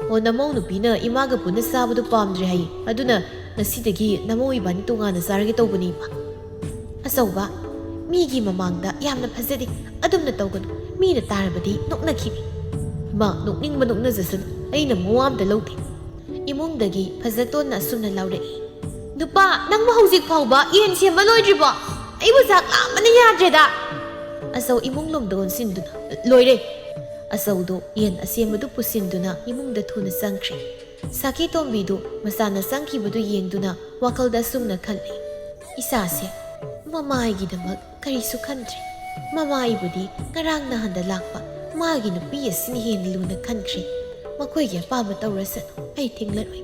"ꯑꯣ, ꯅꯃꯧ ꯅꯨꯄꯤꯅ ꯏꯃꯥꯒ ꯄꯨꯟꯅ ꯆꯥꯕꯗꯨ ꯄꯥꯝꯗ꯭ꯔꯦ ꯍꯥꯏꯌꯦ, ꯑꯗꯨꯅ ꯉꯁꯤꯗꯒꯤ ꯅꯃꯧ ꯏꯕꯥꯅꯤ ꯇꯣꯉꯥꯟꯅ ꯆꯥꯔꯒꯦ ꯇꯧꯕꯅꯤ, ꯏꯃꯥ꯫" "ꯑꯆꯧꯕ, ꯃꯤꯒꯤ ꯃꯃꯥꯡꯗ ꯌꯥꯝꯅ ꯐꯖꯗꯦ꯫ ꯑꯗꯨꯝꯅ ꯇꯧꯒꯅꯨ꯫ ꯃꯤꯅ ꯇꯥꯔꯕꯗꯤ ꯅꯣꯛꯅꯈꯤꯅꯤ꯫" "ꯏꯃꯥ, ꯅꯣꯛꯅꯤꯡꯕ ꯅꯣꯛꯅꯖꯁꯅꯨ꯫ ꯑꯩꯅ ꯃꯋꯥ ꯑꯝꯇ ꯂꯧꯗꯦ꯫" ꯏꯃꯨꯡꯗꯒꯤ ꯐꯖꯇꯣꯟꯅ ꯑꯁꯨꯝꯅ ꯂꯥꯎꯔꯛꯏ, "ꯅꯨꯄꯥ, ꯅꯪꯕꯨ ꯍꯧꯖꯤꯛ ꯐꯥꯎꯕ ꯌꯦꯟ ꯁꯦꯝꯕ ꯂꯣꯏꯗ꯭ꯔꯤꯕꯣ? ꯑꯩꯕꯨ ꯆꯥꯛ ꯂꯥꯝꯕꯅ ꯌꯥꯗ꯭ꯔꯦꯗ!" ꯑꯆꯧ ꯏꯃꯨꯡ ꯂꯣꯝꯗ ꯑꯣꯟꯁꯤꯟꯗꯨꯅ, "ꯂꯣꯏꯔꯦ꯫" ꯑꯆꯧꯗꯨ ꯌꯦꯟ ꯑꯁꯦꯝꯕꯗꯨ ꯄꯨꯁꯤꯟꯗꯨꯅ ꯏꯃꯨꯡꯗ ꯊꯨꯅ ꯆꯪꯈ꯭ꯔꯦ꯫ ꯁꯥꯀꯤ ꯇꯣꯝꯕꯤꯗꯨ ꯃꯆꯥꯅ ꯆꯪꯈꯤꯕꯗꯨ ꯌꯦꯡꯗꯨꯅ ꯋꯥꯈꯜꯗ ꯑꯁꯨꯝꯅ ꯈꯜꯂꯤ, "ꯏꯆꯥꯁꯦ ꯃꯃꯥ ꯑꯩꯒꯤꯗꯃꯛ ꯀꯔꯤꯁꯨ ꯈꯟꯗ꯭ꯔꯦ꯫ ꯃꯃꯥ ꯑꯩꯕꯨꯗꯤ ꯉꯔꯥꯡ ꯅꯍꯥꯟꯗ ꯂꯥꯛꯄ ꯃꯥꯒꯤ ꯅꯨꯄꯤ ꯑꯁꯤꯅ ꯍꯦꯟꯅ ꯂꯨꯅ ꯈꯟꯈ꯭ꯔꯦ꯫ ꯃꯈꯣꯏꯒꯤ ꯑꯄꯥꯝꯕ ꯇꯧꯔꯁꯅꯨ, ꯑꯩ ꯊꯤꯡꯂꯔꯣꯏ꯫"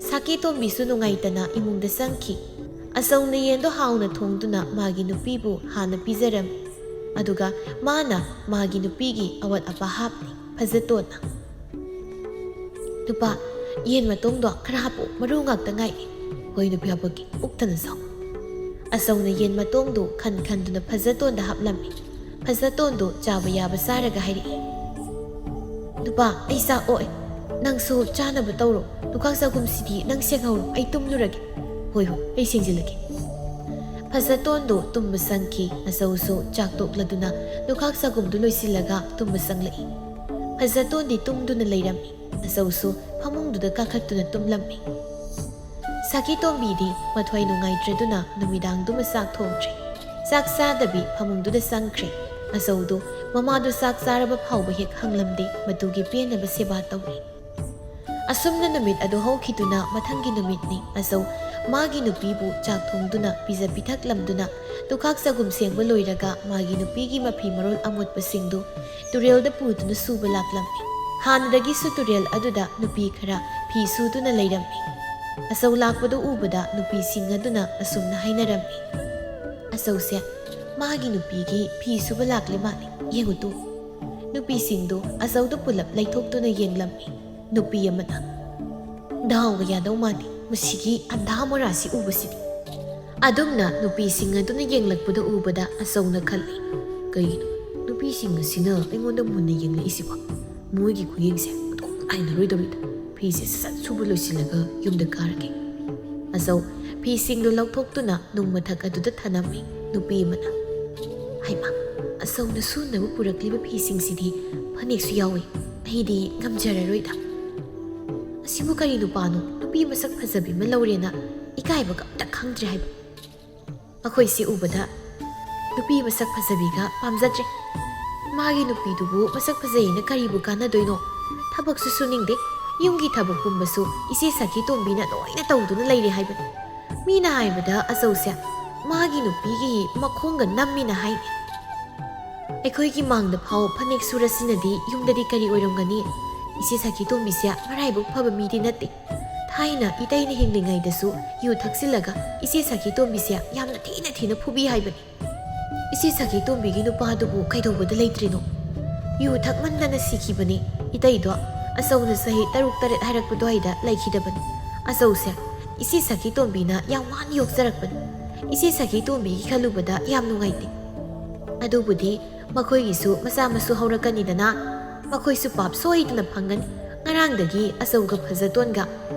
ꯁꯥꯀꯤ ꯇꯣꯝꯕꯤꯁꯨ ꯅꯨꯡꯉꯥꯏꯇꯅ ꯏꯃꯨꯡꯗ ꯆꯪꯈꯤ꯫ ꯑꯆꯧꯅ ꯌꯦꯟꯗꯣ ꯍꯥꯎꯅ ꯊꯣꯡꯗꯨꯅ ꯃꯥꯒꯤ ꯅꯨꯄꯤꯕꯨ ꯍꯥꯟꯅ ꯄꯤꯖꯔꯝꯃꯤ꯫ ꯑꯗꯨꯒ ꯃꯥꯅ ꯃꯥꯒꯤ ꯅꯨꯄꯤꯒꯤ ꯑꯋꯥꯠ ꯑꯄꯥ ꯍꯥꯞꯂꯤ꯫ ꯐꯖꯇꯣꯟꯅ, "ꯅꯨꯄꯥ, ꯌꯦꯟ ꯃꯇꯣꯡꯗꯣ ꯈꯔ ꯍꯥꯞꯄꯛꯑꯣ, ꯃꯔꯨ ꯉꯥꯛꯇ ꯉꯥꯏꯔꯦ꯫" "ꯍꯣꯏ ꯅꯨꯄꯤ, ꯍꯥꯞꯄꯛꯀꯦ, ꯄꯨꯛ ꯊꯟꯅ ꯆꯥꯎ꯫" ꯑꯆꯧꯅ ꯌꯦꯟ ꯃꯇꯣꯡꯗꯨ ꯈꯟ ꯈꯟꯗꯨꯅ ꯐꯖꯇꯣꯟꯗ ꯍꯥꯞꯂꯝꯃꯤ꯫ ꯐꯖꯇꯣꯟꯗꯨ ꯆꯥꯕ ꯌꯥꯕ ꯆꯥꯔꯒ ꯍꯥꯏꯔꯛꯏ, "ꯅꯨꯄꯥ, ꯑꯩ ꯆꯥꯛ ꯑꯣꯛꯑꯦ, ꯅꯪꯁꯨ ꯆꯥꯅꯕ ꯇꯧꯔꯣ꯫ ꯂꯨꯈꯥꯛ ꯆꯥꯛꯈꯨꯝꯁꯤꯗꯤ ꯅꯪ ꯁꯦꯡꯍꯧꯔꯣ, ꯑꯩ ꯇꯨꯝꯂꯨꯔꯒꯦ꯫" "ꯍꯣꯏ, ꯍꯣꯏ, ꯑꯩ ꯁꯦꯡꯖꯤꯜꯂꯒꯦ꯫" ꯐꯖꯇꯣꯟꯗꯨ ꯇꯨꯝꯕ ꯆꯪꯈꯤ꯫ ꯑꯆꯧꯁꯨ ꯆꯥꯛ ꯇꯣꯛꯂꯗꯨꯅ ꯂꯨꯈꯥꯛ ꯆꯥꯛꯈꯨꯝꯗꯨ ꯂꯣꯏꯁꯤꯜꯂꯒ ꯇꯨꯝꯕ ꯆꯪꯂꯛꯏ꯫ ꯐꯖꯇꯣꯟꯗꯤ ꯇꯨꯝꯗꯨꯅ ꯂꯩꯔꯝꯃꯤ꯫ ꯑꯆꯧꯁꯨ ꯐꯃꯨꯡꯗꯨꯗ ꯀꯥꯈꯠꯇꯨꯅ ꯇꯨꯝꯂꯝꯃꯤ꯫ ꯁꯥꯀꯤ ꯇꯣꯝꯕꯤꯗꯤ ꯃꯊ꯭ꯋꯥꯏ ꯅꯨꯡꯉꯥꯏꯇ꯭ꯔꯗꯨꯅ ꯅꯨꯃꯤꯗꯥꯡꯗꯨꯃ ꯆꯥꯛ ꯊꯣꯡꯗ꯭ꯔꯦ꯫ ꯆꯥꯛ ꯆꯥꯗꯕꯤ ꯐꯃꯨꯡꯗꯨꯗ ꯆꯪꯈ꯭ꯔꯦ꯫ ꯑꯆꯧꯗꯨ ꯃꯃꯥꯗꯨ ꯆꯥꯛ ꯆꯥꯔꯕ ꯐꯥꯎꯕ ꯍꯦꯛ ꯍꯪꯂꯝꯗꯦ, ꯃꯇꯨꯒꯤ ꯄꯦꯟꯅꯕ ꯁꯦꯕꯥ ꯇꯧꯔꯤ꯫ ꯑꯁꯨꯝꯅ ꯅꯨꯃꯤꯠ ꯑꯗꯨ ꯍꯧꯈꯤꯗꯨꯅ ꯃꯊꯪꯒꯤ ꯅꯨꯃꯤꯠꯅꯤ꯫ ꯑꯆꯧ ꯃꯥꯒꯤ ꯅꯨꯄꯤꯕꯨ ꯆꯥꯛ ꯊꯣꯡꯗꯨꯅ ꯄꯤꯖ ꯄꯤꯊꯛꯂꯝꯗꯨꯅ ꯂꯨꯈꯥꯛ ꯆꯒꯨꯝ ꯁꯦꯡꯕ ꯂꯣꯏꯔꯒ ꯃꯥꯒꯤ ꯅꯨꯄꯤꯒꯤ ꯃꯐꯤ ꯃꯔꯣꯜ ꯑꯃꯣꯠꯄꯁꯤꯡꯗꯨ ꯇꯨꯔꯦꯜꯗ ꯄꯨꯗꯨꯅ ꯁꯨꯕ ꯂꯥꯛꯂꯝꯃꯤ꯫ ꯍꯥꯟꯅꯗꯒꯤꯁꯨ ꯇꯨꯔꯦꯜ ꯑꯗꯨꯗ ꯅꯨꯄꯤ ꯈꯔ ꯐꯤ ꯁꯨꯗꯨꯅ ꯂꯩꯔꯝꯃꯤ꯫ ꯑꯆꯧ ꯂꯥꯛꯄꯗꯨ ꯎꯕꯗ ꯅꯨꯄꯤꯁꯤꯡ ꯑꯗꯨꯅ ꯑꯁꯨꯝꯅ ꯍꯥꯏꯅꯔꯝꯃꯤ, ꯑꯆꯧꯁꯦ ꯃꯥꯒꯤ ꯅꯨꯄꯤꯒꯤ ꯐꯤ ꯁꯨꯕ ꯂꯥꯛꯂꯤ ꯃꯥꯜꯂꯤ꯫ ꯌꯦꯡꯉꯨ ꯇꯨ꯫ ꯅꯨꯄꯤꯁꯤꯡꯗꯨ ꯑꯆꯧꯗ ꯄꯨꯂꯞ ꯂꯩꯊꯣꯛꯇꯨꯅ ꯌꯦꯡꯂꯝꯃꯤ꯫ ꯅꯨꯄꯤ ꯑꯃꯅ, "ꯗꯥꯎꯒ ꯌꯥꯗꯧ ꯃꯥꯟꯗꯦ, ꯃꯁꯤꯒꯤ ꯑꯟꯙꯥ ꯃꯣꯔꯥꯁꯤ ꯎꯕꯁꯤꯗꯤ"꯫ ꯑꯗꯨꯝꯅ ꯅꯨꯄꯤꯁꯤꯡ ꯑꯗꯨꯅ ꯌꯦꯡꯂꯛꯄꯗ ꯎꯕꯗ ꯑꯆꯧꯅ ꯈꯜꯂꯤ, "ꯀꯩꯒꯤꯅꯣ ꯅꯨꯄꯤꯁꯤꯡ ꯑꯁꯤꯅ ꯑꯩꯉꯣꯟꯗ ꯃꯨꯟꯅ ꯌꯦꯡꯂꯛꯏꯁꯤꯕꯣ? ꯃꯣꯏꯒꯤ ꯈꯨꯌꯦꯡꯁꯦ ꯑꯗꯨꯝ ꯍꯩꯅꯔꯣꯏꯗꯧꯔꯤꯗ꯫ ꯐꯤꯁꯦ ꯁꯠ ꯁꯠ ꯁꯨꯕ ꯂꯣꯏꯁꯤꯜꯂꯒ ꯌꯨꯝꯗ ꯀꯥꯔꯒꯦ"꯫ ꯑꯆꯧ ꯐꯤꯁꯤꯡꯗꯨ ꯂꯧꯊꯣꯛꯇꯨꯅ ꯅꯨꯡ ꯃꯊꯛ ꯑꯗꯨꯗ ꯊꯅꯝꯃꯤ꯫ ꯅꯨꯄꯤ ꯑꯃꯅ, "ꯍꯩꯃꯥ, ꯑꯆꯧꯅ ꯁꯨꯅꯕ ꯄꯨꯔꯛꯂꯤꯕ ꯐꯤꯁꯤꯡꯁꯤꯗꯤ ꯐꯅꯦꯛꯁꯨ ꯌꯥꯎꯏ꯫ ꯑꯩꯗꯤ ꯉꯝꯖꯔꯔꯣꯏꯗ꯫ ꯑꯁꯤꯕꯨ ꯀꯔꯤ ꯅꯨꯄꯥꯅꯣ? ꯅꯨꯄꯤ ꯃꯁꯛ ꯐꯖꯕꯤ ꯑꯃ ꯂꯧꯔꯦꯅ ꯏꯀꯥꯏꯕꯒ ꯑꯝꯇ ꯈꯪꯗ꯭ꯔꯦ ꯍꯥꯏꯕ꯫ ꯃꯈꯣꯏꯁꯤ ꯎꯕꯗ ꯅꯨꯄꯤ ꯃꯁꯛ ꯐꯖꯕꯤꯒ ꯄꯥꯝꯖꯗ꯭ꯔꯦ꯫ ꯃꯥꯒꯤ ꯅꯨꯄꯤꯗꯨꯕꯨ ꯃꯁꯛ ꯐꯖꯩꯅ ꯀꯔꯤꯕꯨ ꯀꯥꯟꯅꯗꯣꯏꯅꯣ? ꯊꯕꯛꯁꯨ ꯁꯨꯅꯤꯡꯗꯦ꯫ ꯌꯨꯝꯒꯤ ꯊꯕꯛ ꯄꯨꯝꯕꯁꯨ ꯏꯆꯦ ꯁꯈꯤꯇꯣꯝꯕꯤꯅ ꯂꯣꯏꯅ ꯇꯧꯗꯨꯅ ꯂꯩꯔꯦ ꯍꯥꯏꯕꯅꯤ꯫ ꯃꯤꯅ ꯍꯥꯏꯕꯗ ꯑꯆꯧꯁꯦ ꯃꯥꯒꯤ ꯅꯨꯄꯤꯒꯤ ꯃꯈꯣꯡꯒ ꯅꯝꯃꯤꯅ ꯍꯥꯏꯅꯤ꯫ ꯑꯩꯈꯣꯏꯒꯤ ꯃꯥꯡꯗ ꯐꯥꯎ ꯐꯅꯦꯛ ꯁꯨꯔꯁꯤꯅꯗꯤ ꯌꯨꯝꯗꯗꯤ ꯀꯔꯤ ꯑꯣꯏꯔꯝꯒꯅꯤ? ꯏꯆꯦ ꯁꯈꯤꯇꯣꯝꯕꯤꯁꯦ ꯃꯔꯥꯏꯕꯛ ꯐꯕ ꯃꯤꯗꯤ ꯅꯠꯇꯦ꯫ ꯊꯥꯏꯅ ꯏꯇꯩꯅ ꯍꯤꯡꯂꯤꯉꯩꯗꯁꯨ ꯌꯨ ꯊꯛꯆꯤꯜꯂꯒ ꯏꯆꯦ ꯁꯈꯤꯇꯣꯝꯕꯤꯁꯦ ꯌꯥꯝꯅ ꯊꯤꯅ ꯊꯤꯅ ꯐꯨꯕꯤ ꯍꯥꯏꯕꯅꯤ꯫ ꯏꯆꯦ ꯁꯈꯤꯇꯣꯝꯕꯤꯒꯤ ꯅꯨꯄꯥꯗꯨꯕꯨ ꯀꯩꯗꯧꯕꯗ ꯂꯩꯇ꯭ꯔꯤꯅꯣ? ꯌꯨ ꯊꯛꯃꯟꯗꯅ ꯁꯤꯈꯤꯕꯅꯤ꯫ ꯏꯇꯩꯗꯣ ꯑꯆꯧꯅ ꯆꯍꯤ ꯇꯔꯨꯛ ꯇꯔꯦꯠ ꯍꯥꯏꯔꯛꯄ ꯑꯗꯨꯋꯥꯏꯗ ꯂꯩꯈꯤꯗꯕꯅꯤ꯫ ꯑꯆꯧꯁꯦ ꯏꯆꯦ ꯁꯈꯤꯇꯣꯝꯕꯤꯅ ꯌꯥꯝ ꯋꯥꯅ ꯌꯣꯛꯆꯔꯛꯄꯅꯤ꯫ ꯏꯆꯦ ꯁꯈꯤꯇꯣꯝꯕꯤꯒꯤ ꯈꯜꯂꯨꯕꯗ ꯌꯥꯝ ꯅꯨꯡꯉꯥꯏꯇꯦ꯫ ꯑꯗꯨꯕꯨꯗꯤ ꯃꯈꯣꯏꯒꯤꯁꯨ ꯃꯆꯥ ꯃꯁꯨ ꯍꯧꯔꯛꯀꯅꯤꯗꯅ, ꯃꯈꯣꯏꯁꯨ ꯄꯥꯞ ꯁꯣꯏꯗꯅ ꯐꯪꯒꯅꯤ꯫ ꯉꯔꯥꯡꯗꯒꯤ ꯑꯆꯧꯒ ꯐꯖꯇꯣꯟꯒ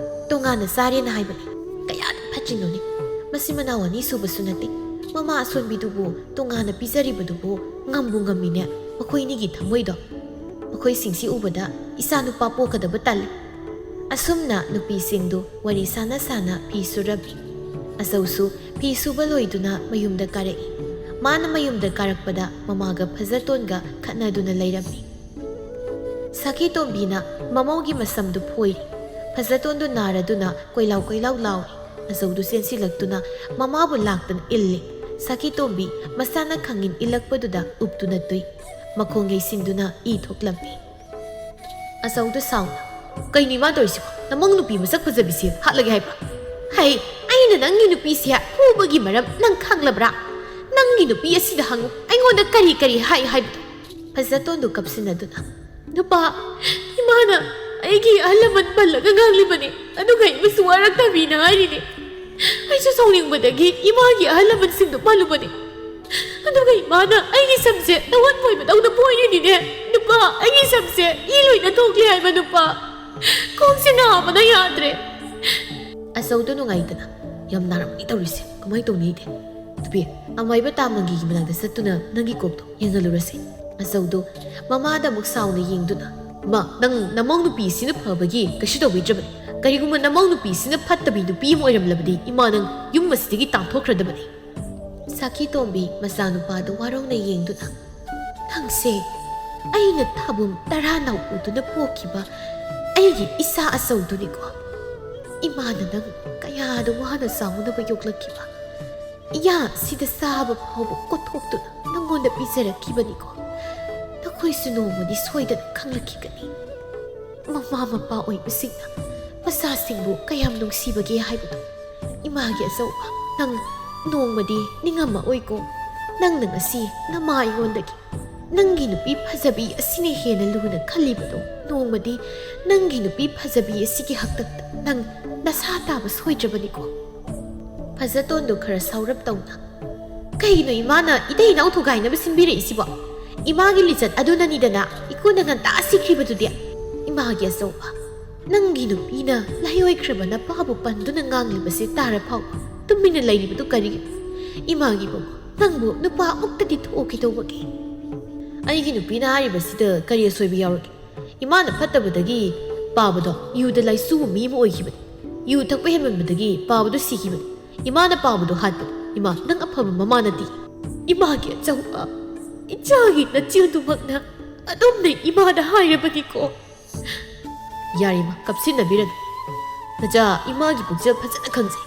ꯇꯣꯉꯥꯟꯅ ꯆꯥꯔꯦꯅ ꯍꯥꯏꯕꯅꯤ꯫ ꯀꯌꯥꯗ ꯐꯠꯇ꯭ꯔꯤꯅꯣꯅꯦ꯫ ꯃꯁꯤ ꯃꯅꯥꯎ ꯑꯅꯤ ꯁꯨꯕꯁꯨ ꯅꯠꯇꯦ꯫ ꯃꯃꯥ ꯑꯁꯣꯟꯕꯤꯗꯨꯕꯨ ꯇꯣꯉꯥꯟꯅ ꯄꯤꯖꯔꯤꯕꯗꯨꯕꯨ ꯉꯝꯕꯨ ꯉꯝꯃꯤꯅꯦ꯫ ꯃꯈꯣꯏ ꯑꯅꯤꯒꯤ ꯊꯃꯣꯏꯗꯣ꯫ ꯃꯈꯣꯏꯁꯤꯡꯁꯤ ꯎꯕꯗ ꯏꯆꯥ ꯅꯨꯄꯥ ꯄꯣꯛꯀꯗꯕ ꯇꯜꯂꯤ꯫ ꯑꯁꯨꯝꯅ ꯅꯨꯄꯤꯁꯤꯡꯗꯨ ꯋꯥꯔꯤ ꯁꯥꯟꯅ ꯁꯥꯟꯅ ꯐꯤ ꯁꯨꯔꯝꯃꯤ꯫ ꯑꯆꯧꯁꯨ ꯐꯤ ꯁꯨꯕ ꯂꯣꯏꯗꯨꯅ ꯃꯌꯨꯝꯗ ꯀꯥꯔꯛꯏ꯫ ꯃꯥꯅ ꯃꯌꯨꯝꯗ ꯀꯥꯔꯛꯄꯗ ꯃꯃꯥꯒ ꯐꯖꯇꯣꯟꯒ ꯈꯠꯅꯗꯨꯅ ꯂꯩꯔꯝꯃꯤ꯫ ꯁꯈꯤꯇꯣꯝꯕꯤꯅ ꯃꯃꯧꯒꯤ ꯃꯁꯝꯗꯨ ꯐꯣꯏꯔꯤ꯫ ꯐꯖꯇꯣꯟꯗꯨ ꯅꯥꯔꯗꯨꯅ ꯀꯣꯏꯂꯥꯎ ꯀꯣꯏꯂꯥꯎ ꯂꯥꯎꯔꯤ꯫ ꯑꯆꯧꯗꯨ ꯆꯦꯟꯁꯤꯜꯂꯛꯇꯨꯅ ꯃꯃꯥꯕꯨ ꯂꯥꯛꯇꯅ ꯏꯜꯂꯤ꯫ ꯁꯈꯤꯇꯣꯝꯕꯤ ꯃꯁꯥꯅ ꯈꯪꯏꯟ ꯏꯜꯂꯛꯄꯗꯨꯗ ꯎꯞꯇꯨꯅ ꯇꯨꯏ꯫ ꯃꯈꯣꯡ ꯌꯩꯁꯤꯟꯗꯨꯅ ꯏ ꯊꯣꯛꯂꯝꯃꯤ꯫ ꯑꯆꯧꯗꯨ ꯁꯥꯎꯅ, "ꯀꯩꯅꯣ ꯏꯃꯥ ꯇꯧꯔꯤꯁꯤꯕꯣ? ꯅꯃꯧ ꯅꯨꯄꯤ ꯃꯁꯛ ꯐꯖꯕꯤꯁꯦ ꯍꯥꯠꯂꯒꯦ ꯍꯥꯏꯕ?" "ꯍꯩ, ꯑꯩꯅ ꯅꯪꯒꯤ ꯅꯨꯄꯤꯁꯦ ꯐꯨꯕꯒꯤ ꯃꯔꯝ ꯅꯪ ꯈꯪꯂꯕ꯭ꯔꯥ? ꯅꯪꯒꯤ ꯅꯨꯄꯤ ꯑꯁꯤꯗ ꯍꯪꯉꯨ, ꯑꯩꯉꯣꯟꯗ ꯀꯔꯤ ꯀꯔꯤ ꯍꯥꯏ ꯍꯥꯏꯕꯗꯣ꯫ ꯐꯖꯇꯣꯟꯗꯨ ꯀꯞꯁꯤꯟꯅꯗꯨꯅ, "ꯅꯨꯄꯥ, ꯏꯃꯥꯅ ꯑꯩꯒꯤ ꯑꯍꯜ ꯂꯃꯟ ꯄꯜꯂꯒ ꯉꯥꯡꯂꯤꯕꯅꯤ, ꯑꯗꯨꯒ ꯑꯩꯕꯨꯁꯨ ꯋꯥꯔꯛꯇꯕꯤꯅ ꯍꯥꯏꯔꯤꯅꯤ꯫ ꯑꯩꯁꯨ ꯁꯥꯎꯅꯤꯡꯕꯗꯒꯤ ꯏꯃꯥꯒꯤ ꯑꯍꯜ ꯂꯃꯟꯁꯤꯡꯗꯨ ꯄꯜꯂꯨꯕꯅꯤ꯫ ꯑꯗꯨꯒ ꯏꯃꯥꯅ ꯑꯩꯒꯤ ꯁꯝꯁꯦ ꯇꯋꯟ ꯐꯣꯏꯕꯗꯧꯅ ꯐꯣꯏꯔꯤꯅꯤꯅꯦ꯫ ꯅꯨꯄꯥ, ꯑꯩꯒꯤ ꯁꯝꯁꯦ ꯏ ꯂꯣꯏꯅ ꯊꯣꯛꯂꯦ ꯍꯥꯏꯕ ꯅꯨꯄꯥ꯫ ꯈꯣꯡꯁꯦ ꯅꯥꯕꯅ ꯌꯥꯗ꯭ꯔꯦ꯫" ꯑꯆꯧꯗꯣ ꯅꯨꯡꯉꯥꯏꯇꯅ, "ꯌꯥꯝ ꯅꯥꯔꯝꯃꯅꯤ ꯇꯧꯔꯤꯁꯦ, ꯀꯃꯥꯏꯅ ꯇꯧꯅꯤ ꯑꯩꯗꯤ?" ꯅꯨꯄꯤ, ꯑꯃꯥꯏꯕ ꯇꯥꯃꯪꯒꯤꯒꯤ ꯃꯅꯥꯛꯇ ꯆꯠꯇꯨꯅ ꯅꯪꯒꯤ ꯀꯣꯛꯇꯣ ꯌꯦꯡꯍꯜꯂꯨꯔꯁꯤ꯫ ꯑꯆꯧꯗꯣ ꯃꯃꯥꯗ ꯑꯃꯨꯛ ꯁꯥꯎꯅ ꯌꯦꯡꯗꯨꯅ, "ꯃꯥ, ꯅꯪ ꯅꯃꯧ ꯅꯨꯄꯤꯁꯤꯅ ꯐꯕꯒꯤ ꯀꯩꯁꯨ ꯇꯧꯕꯤꯗ꯭ꯔꯕꯅꯤ꯫ ꯀꯔꯤꯒꯨꯝꯕ ꯅꯃꯧ ꯅꯨꯄꯤꯁꯤꯅ ꯐꯠꯇꯕꯤ ꯅꯨꯄꯤ ꯑꯃ ꯑꯣꯏꯔꯝꯂꯕꯗꯤ ꯏꯃꯥ ꯅꯪ ꯌꯨꯝ ꯑꯁꯤꯗꯒꯤ ꯇꯥꯟꯊꯣꯛꯈ꯭ꯔꯗꯕꯅꯤ꯫" ꯁꯥꯈꯤ ꯇꯣꯝꯕꯤ ꯃꯆꯥꯅꯨꯄꯥꯗꯨ ꯋꯥꯔꯧꯅ ꯌꯦꯡꯗꯨꯅ, "ꯅꯪꯁꯦ ꯑꯩꯅ ꯊꯥꯕꯨꯝ ꯇꯔꯥ ꯅꯧ ꯎꯗꯨꯅ ꯄꯣꯛꯈꯤꯕ ꯑꯩꯒꯤ ꯏꯆꯥ ꯑꯆꯧꯗꯨꯅꯤꯀꯣ꯫ ꯏꯃꯥꯅ ꯅꯪ ꯀꯌꯥꯗ ꯋꯥꯅ ꯆꯥꯎꯅꯕ ꯌꯣꯛꯂꯛꯈꯤꯕ꯫ ꯏꯌꯥ ꯁꯤꯗ ꯆꯥꯕ ꯐꯥꯎꯕ ꯀꯣꯠꯊꯣꯛꯇꯨꯅ ꯅꯪꯉꯣꯟꯗ ꯄꯤꯖꯔꯛꯈꯤꯕꯅꯤꯀꯣ꯫ ꯅꯈꯣꯏꯁꯨ ꯅꯣꯡꯃꯗꯤ ꯁꯣꯏꯗꯅ ꯈꯪꯂꯛꯈꯤꯒꯅꯤ꯫ ꯃꯃꯥ ꯃꯄꯥ ꯑꯣꯏꯕꯁꯤꯡꯅ ꯃꯆꯥꯁꯤꯡꯕꯨ ꯀꯌꯥꯝ ꯅꯨꯡꯁꯤꯕꯒꯦ ꯍꯥꯏꯕꯗꯨ꯫ ꯏꯃꯥꯒꯤ ꯑꯆꯧꯕ, ꯅꯪ ꯅꯣꯡꯃꯗꯤ ꯅꯤꯡꯉꯝꯃꯛꯑꯣꯏꯀꯣ꯫ ꯅꯪꯅ ꯉꯁꯤ ꯅꯃꯥ ꯑꯩꯉꯣꯟꯗꯒꯤ ꯅꯪꯒꯤ ꯅꯨꯄꯤ ꯐꯖꯕꯤ ꯑꯁꯤꯅ ꯍꯦꯟꯅ ꯂꯨꯅ ꯈꯜꯂꯤꯕꯗꯣ, ꯅꯣꯡꯃꯗꯤ ꯅꯪꯒꯤ ꯅꯨꯄꯤ ꯐꯖꯕꯤ ꯑꯁꯤꯒꯤ ꯍꯥꯛꯇꯛꯇ ꯅꯪ ꯅꯁꯥ ꯇꯥꯕ ꯁꯣꯏꯗ꯭ꯔꯕꯅꯤꯀꯣ꯫" ꯐꯖꯇꯣꯟꯗꯨ ꯈꯔ ꯁꯥꯎꯔꯞ ꯇꯧꯅ, "ꯀꯩꯒꯤꯅꯣ ꯏꯃꯥꯅ ꯏꯇꯩ ꯏꯅꯥꯎ ꯊꯨꯒꯥꯏꯅꯕ ꯁꯤꯟꯕꯤꯔꯛꯏꯁꯤꯕꯣ? ꯏꯃꯥꯒꯤ ꯂꯤꯆꯠ ꯑꯗꯨꯅꯅꯤꯗꯅ ꯏꯀꯨꯅ ꯉꯟꯇꯥ ꯁꯤꯈ꯭ꯔꯤꯕꯗꯨꯗꯤ꯫ ꯏꯃꯥꯒꯤ ꯑꯆꯧꯕ, ꯅꯪꯒꯤ ꯅꯨꯄꯤꯅ ꯂꯍꯩꯑꯣꯏꯈ꯭ꯔꯕ ꯅꯄꯥꯕꯨ ꯄꯟꯗꯨꯅ ꯉꯥꯡꯂꯤꯕꯁꯤ ꯇꯥꯔ ꯐꯥꯎꯕ ꯇꯨꯃꯤꯟꯅ ꯂꯩꯔꯤꯕꯗꯨ ꯀꯔꯤꯒꯤꯅꯣ? ꯏꯃꯥꯒꯤ ꯏꯕꯨꯡꯉꯣ, ꯅꯪꯕꯨ ꯅꯨꯄꯥ ꯑꯃꯨꯛꯇꯗꯤ ꯊꯣꯛꯎ ꯀꯩꯗꯧꯕꯒꯦ?" "ꯑꯩꯒꯤ ꯅꯨꯄꯤꯅ ꯍꯥꯏꯔꯤꯕꯁꯤꯗ ꯀꯔꯤ ꯑꯁꯣꯏꯕ ꯌꯥꯎꯔꯒꯦ? ꯏꯃꯥꯅ ꯐꯠꯇꯕꯗꯒꯤ ꯄꯥꯕꯗꯣ ꯌꯨꯗ ꯂꯥꯏꯆꯨꯕ ꯃꯤ ꯑꯃ ꯑꯣꯏꯈꯤꯕꯅꯤ꯫ ꯌꯨ ꯊꯛꯄ ꯍꯦꯟꯃꯟꯕꯗꯒꯤ ꯄꯥꯕꯗꯣ ꯁꯤꯈꯤꯕꯅꯤ꯫ ꯏꯃꯥꯅ ꯄꯥꯕꯗꯣ ꯍꯥꯠꯄꯅꯤ꯫ ꯏꯃꯥ, ꯅꯪ ꯑꯐꯕ ꯃꯃꯥ ꯅꯠꯇꯦ꯫" "ꯏꯃꯥꯒꯤ ꯑꯆꯧꯕ, ꯏꯆꯥꯒꯤ ꯅꯆꯦꯗꯨꯃꯛꯅ ꯑꯗꯨꯝꯅ ꯏꯃꯥꯗ ꯍꯥꯏꯔꯕꯅꯤꯀꯣ꯫" "ꯌꯥꯔꯦ ꯏꯃꯥ, ꯀꯞꯁꯤꯟꯅꯕꯤꯔꯅꯨ꯫ ꯅꯆꯥ ꯏꯃꯥꯒꯤ ꯄꯨꯛꯆꯦꯜ ꯐꯖꯅ ꯈꯪꯖꯩ꯫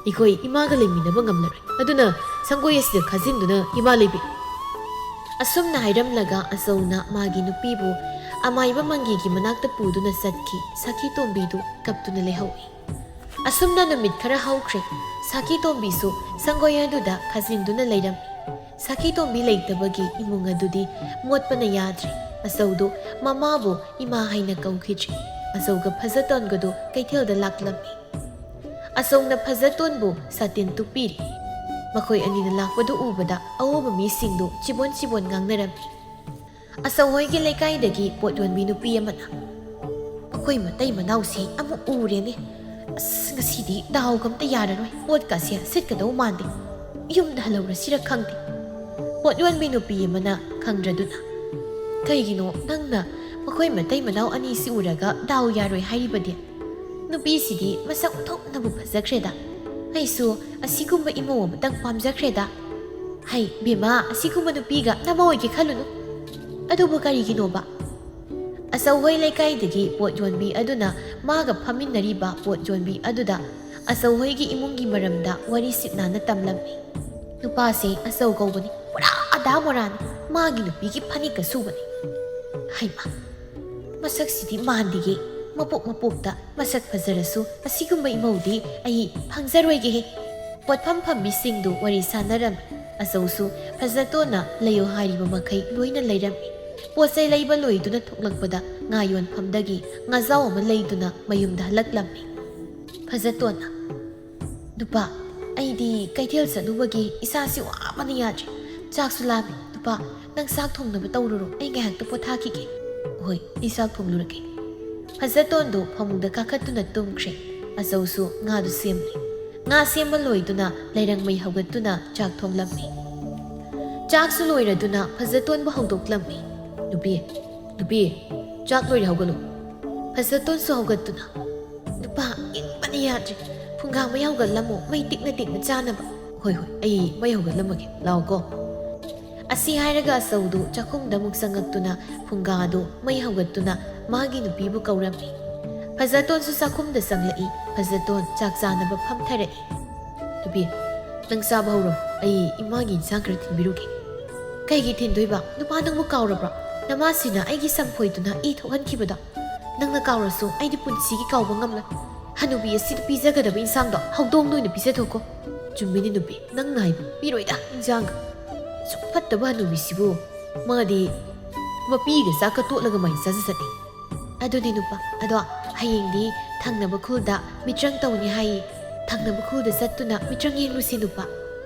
ꯑꯩꯈꯣꯏ ꯏꯃꯥꯒ ꯂꯩꯃꯤꯟꯅꯕ ꯉꯝꯂꯔꯣꯏ꯫ ꯑꯗꯨꯅ ꯁꯪꯒꯣꯏ ꯑꯁꯤꯗ ꯈꯥꯖꯤꯟꯗꯨꯅ ꯏꯃꯥ ꯂꯩꯕꯤꯌꯨ꯫" ꯑꯁꯨꯝꯅ ꯍꯥꯏꯔꯝꯂꯒ ꯑꯆꯧꯅ ꯃꯥꯒꯤ ꯅꯨꯄꯤꯕꯨ ꯑꯃꯥꯏꯕ ꯃꯪꯒꯤꯒꯤ ꯃꯅꯥꯛꯇ ꯄꯨꯗꯨꯅ ꯆꯠꯈꯤ꯫ ꯁꯥꯈꯤ ꯇꯣꯝꯕꯤꯗꯨ ꯀꯞꯇꯨꯅ ꯂꯩꯍꯧꯏ꯫ ꯑꯁꯨꯝꯅ ꯅꯨꯃꯤꯠ ꯈꯔ ꯍꯧꯈ꯭ꯔꯦ꯫ ꯁꯥꯈꯤ ꯇꯣꯝꯕꯤꯁꯨ ꯁꯪꯒꯣꯏ ꯑꯗꯨꯗ ꯈꯥꯖꯤꯟꯗꯨꯅ ꯂꯩꯔꯝꯃꯤ꯫ ꯁꯈꯤꯇꯣꯝꯕꯤ ꯂꯩꯇꯕꯒꯤ ꯏꯃꯨꯡ ꯑꯗꯨꯗꯤ ꯃꯣꯠꯄꯅ ꯌꯥꯗ꯭ꯔꯦ꯫ ꯑꯆꯧꯗꯨ ꯃꯃꯥꯕꯨ ꯏꯃꯥ ꯍꯥꯏꯅ ꯀꯧꯈꯤꯗ꯭ꯔꯦ꯫ ꯑꯆꯧꯒ ꯐꯖꯇꯣꯟꯒꯗꯨ ꯀꯩꯊꯦꯜꯗ ꯂꯥꯛꯂꯝꯃꯤ꯫ ꯑꯆꯧꯅ ꯐꯖꯇꯣꯟꯕꯨ ꯁꯥꯇꯤꯟ ꯇꯨꯞꯄꯤꯔꯤ꯫ ꯃꯈꯣꯏ ꯑꯅꯤꯅ ꯂꯥꯛꯄꯗꯨ ꯎꯕꯗ ꯑꯎꯕ ꯃꯤꯁꯤꯡꯗꯨ ꯆꯤꯕꯣꯟ ꯆꯤꯕꯣꯟ ꯉꯥꯡꯅꯔꯝꯃꯤ꯫ ꯑꯆꯧ ꯍꯣꯏꯒꯤ ꯂꯩꯀꯥꯏꯗꯒꯤ ꯄꯣꯠ ꯌꯣꯟꯕꯤ ꯅꯨꯄꯤ ꯑꯃꯅ, "ꯃꯈꯣꯏ ꯃꯇꯩ ꯃꯅꯥꯎꯁꯤ ꯑꯃꯨꯛ ꯎꯔꯦꯅꯦ꯫ ꯑꯁ, ꯉꯁꯤꯗꯤ ꯗꯥꯎꯒ ꯑꯝꯇ ꯌꯥꯔꯔꯣꯏ꯫ ꯄꯣꯠꯀꯁꯦ ꯁꯤꯠꯀꯗꯧ ꯃꯥꯟꯗꯦ꯫ ꯌꯨꯝꯗ ꯍꯜꯍꯧꯔꯁꯤꯔ ꯈꯪꯗꯦ"꯫ ꯄꯣꯠ ꯌꯣꯟꯕꯤ ꯅꯨꯄꯤ ꯑꯃꯅ ꯈꯪꯗ꯭ꯔꯗꯨꯅ, "ꯀꯩꯒꯤꯅꯣ ꯅꯪꯅ ꯃꯈꯣꯏ ꯃꯇꯩ ꯃꯅꯥꯎ ꯑꯅꯤꯁꯤ ꯎꯔꯒ ꯗꯥꯎ ꯌꯥꯔꯣꯏ ꯍꯥꯏꯔꯤꯕꯗꯤ? ꯅꯨꯄꯤꯁꯤꯗꯤ ꯃꯁꯛ ꯑꯣꯟꯊꯣꯛꯅꯕꯨ ꯐꯖꯈ꯭ꯔꯦꯗ꯫ ꯑꯩꯁꯨ ꯑꯁꯤꯒꯨꯝꯕ ꯏꯃꯧ ꯑꯃꯇꯪ ꯄꯥꯝꯖꯈ꯭ꯔꯦꯗ꯫ ꯍꯩ, ꯕꯦꯝꯃ, ꯑꯁꯤꯒꯨꯝꯕ ꯅꯨꯄꯤꯒ ꯅꯃꯧ ꯑꯣꯏꯒꯦ ꯈꯜꯂꯨꯅꯨ"꯫ "ꯑꯗꯨꯕꯨ ꯀꯔꯤꯒꯤꯅꯣꯕ?" ꯑꯆꯧ ꯍꯣꯏ ꯂꯩꯀꯥꯏꯗꯒꯤ ꯄꯣꯠ ꯌꯣꯟꯕꯤ ꯑꯗꯨꯅ ꯃꯥꯒ ꯐꯝꯃꯤꯟꯅꯔꯤꯕ ꯄꯣꯠ ꯌꯣꯟꯕꯤ ꯑꯗꯨꯗ ꯑꯆꯧ ꯍꯣꯏꯒꯤ ꯏꯃꯨꯡꯒꯤ ꯃꯔꯝꯗ ꯋꯥꯔꯤ ꯁꯤꯠꯅꯥꯟꯅ ꯇꯝꯂꯝꯃꯤ꯫ "ꯅꯨꯄꯥꯁꯦ ꯑꯆꯧ ꯀꯧꯕꯅꯤ, ꯄꯨꯔꯥ ꯑꯗꯥ ꯃꯣꯔꯥꯅꯤ꯫ ꯃꯥꯒꯤ ꯅꯨꯄꯤꯒꯤ ꯐꯅꯦꯛꯀ ꯁꯨꯕꯅꯤ꯫ ꯍꯩꯃꯥ, ꯃꯁꯛꯁꯤꯗꯤ ꯃꯥꯟꯗꯦꯌꯦ꯫ ꯃꯄꯣꯛ ꯃꯄꯣꯛꯇ ꯃꯁꯛ ꯐꯖꯔꯁꯨ ꯑꯁꯤꯒꯨꯝꯕ ꯏꯃꯧꯗꯤ ꯑꯩ ꯐꯪꯖꯔꯣꯏꯒꯦꯍꯦ"꯫ ꯄꯣꯠꯐꯝ ꯐꯝꯕꯤꯁꯤꯡꯗꯨ ꯋꯥꯔꯤ ꯁꯥꯟꯅꯔꯝꯃꯤ꯫ ꯑꯆꯧꯁꯨ ꯐꯖꯇꯣꯟꯅ ꯂꯩꯌꯨ ꯍꯥꯏꯔꯤꯕ ꯃꯈꯩ ꯂꯣꯏꯅ ꯂꯩꯔꯝꯃꯤ꯫ ꯄꯣꯠ ꯆꯩ ꯂꯩꯕ ꯂꯣꯏꯗꯨꯅ ꯊꯣꯛꯂꯛꯄꯗ ꯉꯥ ꯌꯣꯟꯐꯝꯗꯒꯤ ꯉꯥꯖꯥꯎ ꯑꯃ ꯂꯩꯗꯨꯅ ꯃꯌꯨꯝꯗ ꯍꯜꯂꯛꯂꯝꯃꯤ꯫ ꯐꯖꯇꯣꯟꯅ, "ꯅꯨꯄꯥ, ꯑꯩꯗꯤ ꯀꯩꯊꯦꯜ ꯆꯠꯂꯨꯕꯒꯤ ꯏꯁꯥꯁꯤ ꯋꯥꯕꯅ ꯌꯥꯗ꯭ꯔꯦ꯫ ꯆꯥꯛꯁꯨ ꯂꯥꯝꯃꯦ꯫ ꯅꯨꯄꯥ, ꯅꯪ ꯆꯥꯛ ꯊꯣꯡꯅꯕ ꯇꯧꯔꯨꯔꯣ, ꯑꯩ ꯉꯥꯏꯍꯥꯛꯇ ꯄꯣꯊꯥꯈꯤꯒꯦ"꯫ "ꯍꯣꯏ, ꯑꯩ ꯆꯥꯛ ꯊꯣꯡꯂꯨꯔꯒꯦ"꯫ ꯐꯖꯇꯣꯟꯗꯨ ꯐꯃꯨꯡꯗ ꯀꯥꯈꯠꯇꯨꯅ ꯇꯨꯝꯈ꯭ꯔꯦ꯫ ꯑꯆꯧꯁꯨ ꯉꯥꯗꯨ ꯁꯦꯝꯂꯤ꯫ ꯉꯥ ꯁꯦꯝꯕ ꯂꯣꯏꯗꯨꯅ ꯂꯩꯔꯪ ꯃꯩ ꯍꯧꯒꯠꯇꯨꯅ ꯆꯥꯛ ꯊꯣꯡꯂꯝꯃꯤ꯫ ꯆꯥꯛꯁꯨ ꯂꯣꯏꯔꯗꯨꯅ ꯐꯖꯇꯣꯟꯕꯨ ꯍꯧꯗꯣꯛꯂꯝꯃꯤ꯫ "ꯅꯨꯄꯤ, ꯅꯨꯄꯤ, ꯆꯥꯛ ꯂꯣꯏꯔꯦ, ꯍꯧꯒꯠꯂꯨ"꯫ ꯐꯖꯇꯣꯟꯁꯨ ꯍꯧꯒꯠꯇꯨꯅ, "ꯅꯨꯄꯥ, ꯏꯪꯕꯅ ꯌꯥꯗ꯭ꯔꯦ꯫ ꯐꯨꯡꯒꯥ ꯃꯩ ꯍꯧꯒꯠꯂꯝꯃꯣ, ꯃꯩ ꯇꯤꯛꯅ ꯇꯤꯛꯅ ꯆꯥꯅꯕ"꯫ "ꯍꯣꯏ, ꯍꯣꯏ, ꯑꯩ ꯃꯩ ꯍꯧꯒꯠꯂꯝꯃꯒꯦ, ꯂꯥꯛꯑꯣꯀꯣ"꯫ ꯑꯁꯤ ꯍꯥꯏꯔꯒ ꯑꯆꯧꯗꯨ ꯆꯥꯛꯈꯨꯝꯗ ꯑꯃꯨꯛ ꯆꯪꯉꯛꯇꯨꯅ ꯐꯨꯡꯒꯥꯗꯨ ꯃꯩ ꯍꯧꯒꯠꯇꯨꯅ ꯃꯥꯒꯤ ꯅꯨꯄꯤꯕꯨ ꯀꯧꯔꯝꯃꯤ꯫ ꯐꯖꯇꯣꯟꯁꯨ ꯆꯥꯛꯈꯨꯝꯗ ꯆꯪꯂꯛꯏ꯫ ꯐꯖꯇꯣꯟ ꯆꯥꯛ ꯆꯥꯅꯕ ꯐꯝꯊꯔꯛꯏ꯫ "ꯅꯨꯄꯤ, ꯅꯪ ꯆꯥꯕ ꯍꯧꯔꯣ, ꯑꯩ ꯏꯃꯥꯒꯤ ꯏꯟꯁꯥꯡ ꯈꯔ ꯊꯤꯟꯕꯤꯔꯨꯒꯦ"꯫ "ꯀꯩꯒꯤ ꯊꯤꯟꯗꯣꯏꯕ? ꯅꯨꯄꯥ, ꯅꯪꯕꯨ ꯀꯥꯎꯔꯕ꯭ꯔꯣ? ꯅꯃꯥꯁꯤꯅ ꯑꯩꯒꯤ ꯁꯝꯐꯣꯏꯗꯨꯅ ꯏ ꯊꯣꯛꯍꯟꯈꯤꯕꯗꯣ? ꯅꯪꯅ ꯀꯥꯎꯔꯁꯨ ꯑꯩꯗꯤ ꯄꯨꯟꯁꯤꯒꯤ ꯀꯥꯎꯕ ꯉꯝꯂꯣꯏ꯫ ꯍꯅꯨꯕꯤ ꯑꯁꯤꯗ ꯄꯤꯖꯒꯗꯕ ꯏꯟꯁꯥꯡꯗꯣ ꯍꯧꯗꯣꯡꯗ ꯑꯣꯏꯅ ꯄꯤꯖꯊꯣꯛꯀꯣ"꯫ "ꯆꯨꯝꯃꯤꯅꯦ ꯅꯨꯄꯤ, ꯅꯪꯅ ꯍꯥꯏꯕ, ꯄꯤꯔꯣꯏꯗ ꯏꯟꯁꯥꯡꯒ"꯫ ꯁꯨꯛ ꯐꯠꯇꯕ ꯍꯅꯨꯕꯤꯁꯤꯕꯨ꯫ ꯃꯥꯗꯤ ꯃꯄꯤꯒ ꯆꯥꯛꯀ ꯇꯣꯠꯂꯒ ꯃꯥꯏ ꯆꯥꯖ ꯆꯠꯂꯤ꯫ ꯑꯗꯨꯅꯤ ꯅꯨꯄꯥ, ꯑꯗꯣ ꯍꯌꯦꯡꯗꯤ ꯊꯪꯅꯕ ꯈꯨꯜꯗ ꯃꯤꯇ꯭ꯔꯪ ꯇꯧꯅꯤ ꯍꯥꯏꯌꯦ꯫ ꯊꯪꯅꯕ ꯈꯨꯜꯗ ꯆꯠꯇꯨꯅ ꯃꯤꯇ꯭ꯔꯪ ꯌꯦꯡꯂꯨꯁꯤ ꯅꯨꯄꯥ꯫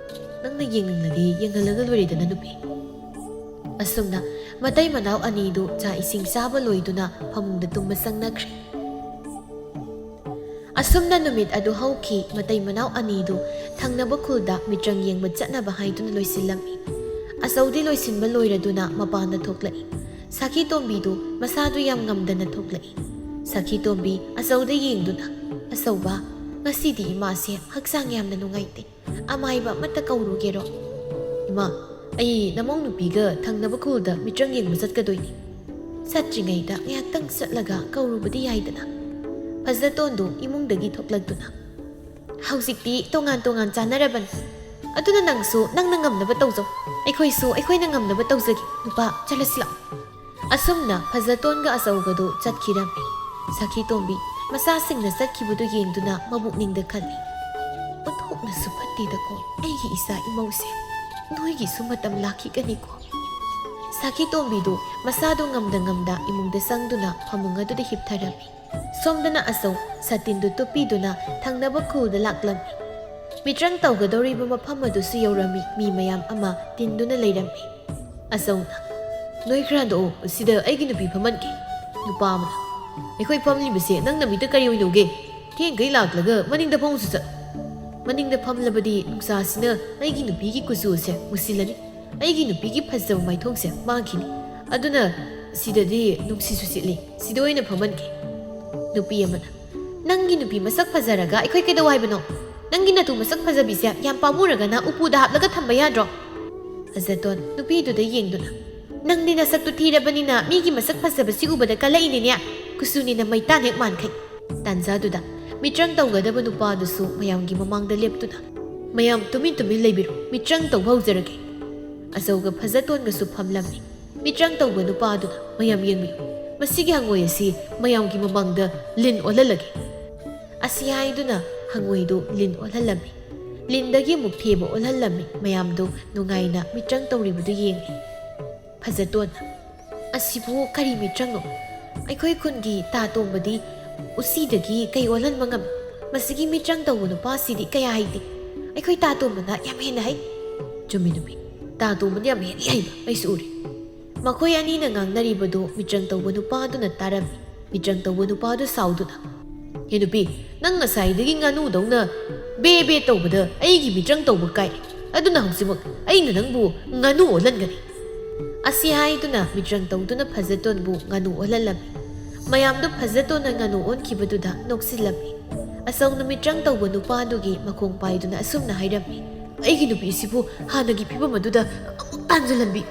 ꯅꯪꯅ ꯌꯦꯡꯅꯤꯡꯂꯗꯤ ꯌꯦꯡꯍꯜꯂꯒ ꯂꯣꯏꯔꯦꯗꯅ ꯅꯨꯄꯤ꯫ ꯑꯁꯨꯝꯅ ꯃꯇꯩ ꯃꯅꯥꯎ ꯑꯅꯤꯗꯨ ꯆꯥꯛ ꯏꯁꯤꯡ ꯆꯥꯕ ꯂꯣꯏꯗꯨꯅ ꯐꯃꯨꯡꯗ ꯇꯨꯝꯕ ꯆꯪꯅꯈ꯭ꯔꯦ꯫ ꯑꯁꯨꯝꯅ ꯅꯨꯃꯤꯠ ꯑꯗꯨ ꯍꯧꯈꯤ꯫ ꯃꯇꯩ ꯃꯅꯥꯎ ꯑꯅꯤꯗꯨ ꯊꯪꯅꯕ ꯈꯨꯜꯗ ꯃꯤꯇ꯭ꯔꯪ ꯌꯦꯡꯕ ꯆꯠꯅꯕ ꯍꯥꯏꯗꯨꯅ ꯂꯣꯏꯁꯤꯜꯂꯝꯃꯤ꯫ ꯑꯆꯧꯗꯤ ꯂꯣꯏꯁꯤꯟꯕ ꯂꯣꯏꯔꯗꯨꯅ ꯃꯄꯥꯟꯗ ꯊꯣꯛꯂꯛꯏ꯫ ꯁꯥꯈꯤ ꯇꯣꯝꯕꯤꯗꯨ ꯃꯁꯥꯗꯨ ꯌꯥꯝ ꯉꯝꯗꯅ ꯊꯣꯛꯂꯛꯏ꯫ ꯁꯥꯈꯤ ꯇꯣꯝꯕꯤ ꯑꯆꯧꯗ ꯌꯦꯡꯗꯨꯅ, "ꯑꯆꯧꯕ, ꯉꯁꯤꯗꯤ ꯏꯃꯥꯁꯦ ꯍꯛꯆꯥꯡ ꯌꯥꯝꯅ ꯅꯨꯡꯉꯥꯏꯇꯦ꯫ ꯑꯃꯥꯏꯕ ꯑꯃꯠꯇ ꯀꯧꯔꯨꯒꯦꯔꯣ?" "ꯏꯃꯥ, ꯑꯩ ꯅꯃꯧ ꯅꯨꯄꯤꯒ ꯊꯪꯅꯕ ꯈꯨꯜꯗ ꯃꯤꯇ꯭ꯔꯪ ꯌꯦꯡꯕ ꯆꯠꯀꯗꯣꯏꯅꯤ꯫ ꯆꯠꯇ꯭ꯔꯤꯉꯩꯗ ꯉꯥꯏꯍꯥꯛꯇꯪ ꯆꯠꯂꯒ ꯀꯧꯔꯨꯕꯗꯤ ꯌꯥꯏꯗꯅ?" ꯐꯖꯇꯣꯟꯗꯨ ꯏꯃꯨꯡꯗꯒꯤ ꯊꯣꯛꯂꯛꯇꯨꯅ, "ꯍꯧꯖꯤꯛꯇꯤ ꯇꯣꯉꯥꯟ ꯇꯣꯉꯥꯟ ꯆꯥꯅꯔꯕꯅꯤ꯫ ꯑꯗꯨꯅ ꯅꯪꯁꯨ ꯅꯪꯅ ꯉꯝꯅꯕ ꯇꯧꯖꯧ꯫ ꯑꯩꯈꯣꯏꯁꯨ ꯑꯩꯈꯣꯏꯅ ꯉꯝꯅꯕ ꯇꯧꯖꯒꯦ꯫ ꯅꯨꯄꯥ, ꯆꯠꯂꯁꯤ ꯂꯥꯛꯑꯣ꯫" ꯑꯁꯨꯝꯅ ꯐꯖꯇꯣꯟꯒ ꯑꯆꯧꯒꯗꯨ ꯆꯠꯈꯤꯔꯝꯃꯤ꯫ ꯁꯥꯈꯤ ꯇꯣꯝꯕꯤ ꯃꯆꯥꯁꯤꯡꯅ ꯆꯠꯈꯤꯕꯗꯨ ꯌꯦꯡꯗꯨꯅ ꯃꯕꯨꯛꯅꯤꯡꯗ ꯈꯜꯂꯤ, "ꯑꯣꯟꯊꯣꯛꯅꯁꯨ ꯐꯠꯇꯦꯗꯀꯣ ꯑꯩꯒꯤ ꯏꯆꯥ ꯏꯃꯧꯁꯦ꯫ ꯅꯣꯏꯒꯤꯁꯨ ꯃꯇꯝ ꯂꯥꯛꯈꯤꯒꯅꯤꯀꯣ꯫" ꯁꯥꯈꯤ ꯇꯣꯝꯕꯤꯗꯨ ꯃꯁꯥꯗꯨ ꯉꯝꯗ ꯉꯝꯗ ꯏꯃꯨꯡꯗ ꯆꯪꯗꯨꯅ ꯐꯃꯨꯡ ꯑꯗꯨꯗ ꯍꯤꯞꯊꯔꯝꯃꯤ꯫ ꯁꯣꯝꯗꯅ ꯑꯆꯧ ꯁꯥꯇꯤꯟꯗꯨ ꯇꯨꯞꯄꯤꯗꯨꯅ ꯊꯪꯅꯕ ꯈꯨꯜꯗ ꯂꯥꯛꯂꯝꯃꯤ꯫ ꯃꯤꯇ꯭ꯔꯪ ꯇꯧꯒꯗꯧꯔꯤꯕ ꯃꯐꯝ ꯑꯗꯨꯁꯨ ꯌꯧꯔꯝꯃꯤ꯫ ꯃꯤ ꯃꯌꯥꯝ ꯑꯃ ꯇꯤꯟꯗꯨꯅ ꯂꯩꯔꯝꯃꯤ꯫ ꯑꯆꯧꯅ, "ꯅꯣꯏ ꯈꯔ ꯍꯟꯗꯣꯛꯑꯣ, ꯁꯤꯗ ꯑꯩꯒꯤ ꯅꯨꯄꯤ ꯐꯝꯍꯟꯒꯦ꯫" ꯅꯨꯄꯥ ꯑꯃꯅ, "ꯑꯩꯈꯣꯏ ꯐꯝꯂꯤꯕꯁꯦ ꯅꯪ ꯅꯃꯤꯠꯇ ꯀꯔꯤ ꯑꯣꯏꯅ ꯎꯒꯦ? ꯊꯦꯡꯈꯩ ꯂꯥꯛꯂꯒ ꯃꯅꯤꯡꯗ ꯐꯝꯁꯨ ꯆꯠ꯫ ꯃꯅꯤꯡꯗ ꯐꯝꯂꯕꯗꯤ ꯅꯨꯡꯁꯥꯁꯤꯅ ꯑꯩꯒꯤ ꯅꯨꯄꯤꯒꯤ ꯀꯨꯆꯨ ꯑꯁꯦ ꯃꯨꯁꯤꯜꯂꯅꯤ꯫ ꯑꯩꯒꯤ ꯅꯨꯄꯤꯒꯤ ꯐꯖꯕ ꯃꯥꯏꯊꯣꯡꯁꯦ ꯃꯥꯡꯈꯤꯅꯤ꯫ ꯑꯗꯨꯅ ꯁꯤꯗꯗꯤ ꯅꯨꯡꯁꯤꯠꯁꯨ ꯁꯤꯠꯂꯤ꯫ ꯁꯤꯗ ꯑꯣꯏꯅ ꯐꯝꯍꯟꯒꯦ꯫" ꯅꯨꯄꯤ ꯑꯃꯅ, "ꯅꯪꯒꯤ ꯅꯨꯄꯤ ꯃꯁꯛ ꯐꯖꯔꯒ ꯑꯩꯈꯣꯏ ꯀꯩꯗꯧ ꯍꯥꯏꯕꯅꯣ? ꯅꯪꯒꯤ ꯅꯇꯨ ꯃꯁꯛ ꯐꯖꯕꯤꯁꯦ ꯌꯥꯝ ꯄꯥꯝꯃꯨꯔꯒꯅ ꯎꯄꯨꯗ ꯍꯥꯞꯂꯒ ꯊꯝꯕ ꯌꯥꯗ꯭ꯔꯣ?" ꯐꯖꯇꯣꯟ ꯅꯨꯄꯤꯗꯨꯗ ꯌꯦꯡꯗꯨꯅ, "ꯅꯪꯗꯤ ꯅꯁꯛꯇꯨ ꯊꯤꯔꯕꯅꯤꯅ ꯃꯤꯒꯤ ꯃꯁꯛ ꯐꯖꯕꯁꯤ ꯎꯕꯗ ꯀꯜꯂꯛꯏꯅꯤꯅꯦ꯫ ꯀꯨꯆꯨꯅꯤꯅ ꯃꯩꯇꯥꯟ ꯍꯦꯛ ꯃꯥꯟꯈꯩ꯫" ꯇꯥꯟꯖꯥꯗꯨꯗ ꯃꯤꯇ꯭ꯔꯪ ꯇꯧꯒꯗꯕ ꯅꯨꯄꯥꯗꯨꯁꯨ ꯃꯌꯥꯝꯒꯤ ꯃꯃꯥꯡꯗ ꯂꯦꯞꯇꯨꯅ, "ꯃꯌꯥꯝ ꯇꯨꯃꯤꯟ ꯇꯨꯃꯤꯟ ꯂꯩꯕꯤꯔꯣ, ꯃꯤꯇ꯭ꯔꯪ ꯇꯧꯕ ꯍꯧꯖꯔꯒꯦ꯫" ꯑꯆꯧꯒ ꯐꯖꯇꯣꯟꯒꯁꯨ ꯐꯝꯂꯝꯃꯤ꯫ ꯃꯤꯇ꯭ꯔꯪ ꯇꯧꯕ ꯅꯨꯄꯥꯗꯨꯅ, "ꯃꯌꯥꯝ ꯌꯦꯡꯕꯤꯌꯨ, ꯃꯁꯤꯒꯤ ꯍꯪꯉꯣꯏ ꯑꯁꯤ ꯃꯌꯥꯝꯒꯤ ꯃꯃꯥꯡꯗ ꯂꯤꯟ ꯑꯣꯜꯍꯜꯂꯒꯦ꯫" ꯑꯁꯤ ꯍꯥꯏꯗꯨꯅ ꯍꯪꯉꯣꯏꯗꯨ ꯂꯤꯟ ꯑꯣꯜꯍꯜꯂꯝꯃꯤ꯫ ꯂꯤꯟꯗꯒꯤ ꯑꯃꯨꯛ ꯊꯦꯕ ꯑꯣꯜꯍꯜꯂꯝꯃꯤ꯫ ꯃꯌꯥꯝꯗꯨ ꯅꯨꯡꯉꯥꯏꯅ ꯃꯤꯇ꯭ꯔꯪ ꯇꯧꯔꯤꯕꯗꯨ ꯌꯦꯡꯉꯤ꯫ ꯐꯖꯇꯣꯟꯅ, "ꯑꯁꯤꯕꯨ ꯀꯔꯤ ꯃꯤꯇ꯭ꯔꯪꯅꯣ? ꯑꯩꯈꯣꯏ ꯈꯨꯟꯒꯤ ꯇꯥ ꯇꯣꯝꯕꯗꯤ ꯎꯆꯤꯗꯒꯤ ꯀꯩ ꯑꯣꯜꯍꯟꯕ ꯉꯝꯃꯤ? ꯃꯁꯤꯒꯤ ꯃꯤꯇ꯭ꯔꯪ ꯇꯧꯕ ꯅꯨꯄꯥꯁꯤꯗꯤ ꯀꯌꯥ ꯍꯩꯇꯦ꯫ ꯑꯩꯈꯣꯏ ꯇꯥ ꯇꯣꯝꯕꯅ ꯌꯥꯝ ꯍꯦꯟꯅ ꯍꯩ꯫" "ꯆꯨꯝꯃꯤ ꯅꯨꯄꯤ, ꯇꯥ ꯇꯣꯝꯕꯅ ꯌꯥꯝ ꯍꯦꯟꯅ ꯍꯩꯕ ꯑꯩꯁꯨ ꯎꯔꯦ꯫" ꯃꯈꯣꯏ ꯑꯅꯤꯅ ꯉꯥꯡꯅꯔꯤꯕꯗꯨ ꯃꯤꯇ꯭ꯔꯪ ꯇꯧꯕ ꯅꯨꯄꯥꯗꯨꯅ ꯇꯥꯔꯝꯃꯤ꯫ ꯃꯤꯇ꯭ꯔꯪ ꯇꯧꯕ ꯅꯨꯄꯥꯗꯨ ꯁꯥꯎꯗꯨꯅ, "ꯍꯦ ꯅꯨꯄꯤ, ꯅꯪ ꯉꯁꯥꯏꯗꯒꯤ ꯉꯥꯅꯨꯗꯧꯅ ꯕꯦ ꯕꯦ ꯇꯧꯕꯗ ꯑꯩꯒꯤ ꯃꯤꯇ꯭ꯔꯪ ꯇꯧꯕ ꯀꯥꯏꯔꯦ꯫ ꯑꯗꯨꯅ ꯍꯧꯖꯤꯛꯃꯛ ꯑꯩꯅ ꯅꯪꯕꯨ ꯉꯥꯅꯨ ꯑꯣꯜꯍꯟꯒꯅꯤ꯫" ꯑꯁꯤ ꯍꯥꯏꯗꯨꯅ ꯃꯤꯇ꯭ꯔꯪ ꯇꯧꯗꯨꯅ ꯐꯖꯇꯣꯟꯕꯨ ꯉꯥꯅꯨ ꯑꯣꯜꯍꯜꯂꯝꯃꯤ꯫ ꯃꯌꯥꯝꯗꯨ ꯐꯖꯇꯣꯟꯅ ꯉꯥꯅꯨ ꯑꯣꯟꯈꯤꯕꯗꯨꯗ ꯅꯣꯛꯁꯤꯜꯂꯝꯃꯤ꯫ ꯑꯆꯧꯅ ꯃꯤꯇ꯭ꯔꯪ ꯇꯧꯕ ꯅꯨꯄꯥꯗꯨꯒꯤ ꯃꯈꯣꯡ ꯄꯥꯏꯗꯨꯅ ꯑꯁꯨꯝꯅ ꯍꯥꯏꯔꯝꯃꯤ, "ꯑꯩꯒꯤ ꯅꯨꯄꯤꯁꯤꯕꯨ ꯍꯥꯟꯅꯒꯤ ꯐꯤꯕꯝ ꯑꯗꯨꯗ ꯑꯃꯨꯛ ꯇꯥꯟꯁꯤꯜꯍꯟꯕꯤ꯫"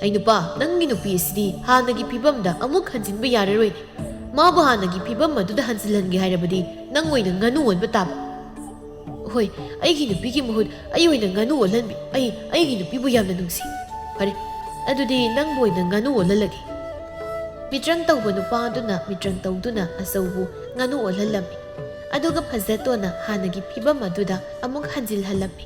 "ꯑꯩ ꯅꯨꯄꯥ, ꯅꯪꯒꯤ ꯅꯨꯄꯤ ꯑꯁꯤꯗꯤ ꯍꯥꯟꯅꯒꯤ ꯐꯤꯕꯝꯗ ꯑꯃꯨꯛ ꯍꯟꯖꯤꯟꯕ ꯌꯥꯔꯔꯣꯏꯅꯦ꯫ ꯃꯥꯕꯨ ꯍꯥꯟꯅꯒꯤ ꯐꯤꯕꯝ ꯑꯗꯨꯗ ꯍꯟꯖꯤꯜꯍꯟꯒꯦ ꯍꯥꯏꯔꯕꯗꯤ ꯅꯪ ꯑꯣꯏꯅ ꯉꯥꯅꯨ ꯑꯣꯟꯕ ꯇꯥꯕ꯫" "ꯍꯣꯏ, ꯑꯩꯒꯤ ꯅꯨꯄꯤꯒꯤ ꯃꯍꯨꯠ ꯑꯩ ꯑꯣꯏꯅ ꯉꯥꯅꯨ ꯑꯣꯜꯍꯟꯕꯤ꯫ ꯑꯩ ꯑꯩꯒꯤ ꯅꯨꯄꯤꯕꯨ ꯌꯥꯝꯅ ꯅꯨꯡꯁꯤ꯫ ꯐꯔꯦ, ꯑꯗꯨꯗꯤ ꯅꯪꯕꯨ ꯑꯣꯏꯅ ꯉꯥꯅꯨ ꯑꯣꯜꯍꯜꯂꯒꯦ꯫" ꯃꯤꯇ꯭ꯔꯪ ꯇꯧꯕ ꯅꯨꯄꯥ ꯑꯗꯨꯅ ꯃꯤꯇ꯭ꯔꯪ ꯇꯧꯗꯨꯅ ꯑꯆꯧꯕꯨ ꯉꯥꯅꯨ ꯑꯣꯜꯍꯜꯂꯝꯃꯤ꯫ ꯑꯗꯨꯒ ꯐꯖꯇꯣꯟꯅ ꯍꯥꯟꯅꯒꯤ ꯐꯤꯕꯝ ꯑꯗꯨꯗ ꯑꯃꯨꯛ ꯍꯟꯖꯤꯜꯍꯜꯂꯝꯃꯤ꯫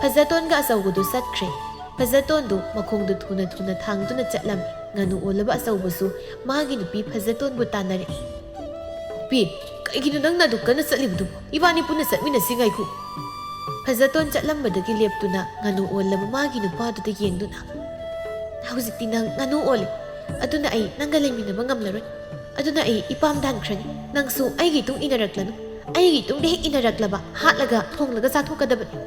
ꯐꯖꯇꯣꯟꯒ ꯑꯆꯧꯕꯗꯨ ꯆꯠꯈ꯭ꯔꯦ꯫ ꯐꯖꯇꯣꯟꯗꯨ ꯃꯈꯣꯡꯗꯨ ꯊꯨꯅ ꯊꯨꯅ ꯊꯥꯡꯗꯨꯅ ꯆꯠꯂꯝꯃꯤ꯫ ꯉꯥꯅꯨ ꯑꯣꯜꯂꯕ ꯑꯆꯧꯕꯁꯨ ꯃꯥꯒꯤ ꯅꯨꯄꯤ ꯐꯖꯇꯣꯟꯕꯨ ꯇꯥꯟꯅꯔꯛꯏ꯫ "ꯅꯨꯄꯤ, ꯀꯩꯒꯤꯅꯣ ꯅꯪꯅ ꯑꯗꯨꯛ ꯀꯟꯅ ꯆꯠꯂꯤꯕꯗꯨꯕꯨ? ꯏꯕꯥꯅꯤ ꯄꯨꯟꯅ ꯆꯠꯃꯤꯟꯅꯁꯤ, ꯉꯥꯏꯈꯣ꯫" ꯐꯖꯇꯣꯟ ꯆꯠꯂꯝꯕꯗꯒꯤ ꯂꯦꯞꯇꯨꯅ ꯉꯥꯅꯨ ꯑꯣꯜꯂꯕ ꯃꯥꯒꯤ ꯅꯨꯄꯥꯗꯨꯗ ꯌꯦꯡꯗꯨꯅ, "ꯍꯧꯖꯤꯛꯇꯤ ꯅꯪ ꯉꯥꯅꯨ ꯑꯣꯜꯂꯦ꯫ ꯑꯗꯨꯅ ꯑꯩ ꯅꯪꯒ ꯂꯩꯃꯤꯟꯅꯕ ꯉꯝꯂꯔꯣꯏ꯫ ꯑꯗꯨꯅ ꯑꯩ ꯏꯄꯥꯝꯗ ꯍꯟꯈ꯭ꯔꯅꯤ꯫ ꯅꯪꯁꯨ ꯑꯩꯒꯤ ꯏꯇꯨꯡ ꯏꯟꯅꯔꯛꯂꯅꯨ꯫ ꯑꯩꯒꯤ ꯏꯇꯨꯡꯗ ꯍꯦꯛ ꯏꯟꯅꯔꯛꯂꯕ ꯍꯥꯠꯂꯒ ꯊꯣꯡꯂꯒ ꯆꯥꯊꯣꯛꯀꯗꯕꯅꯤ꯫"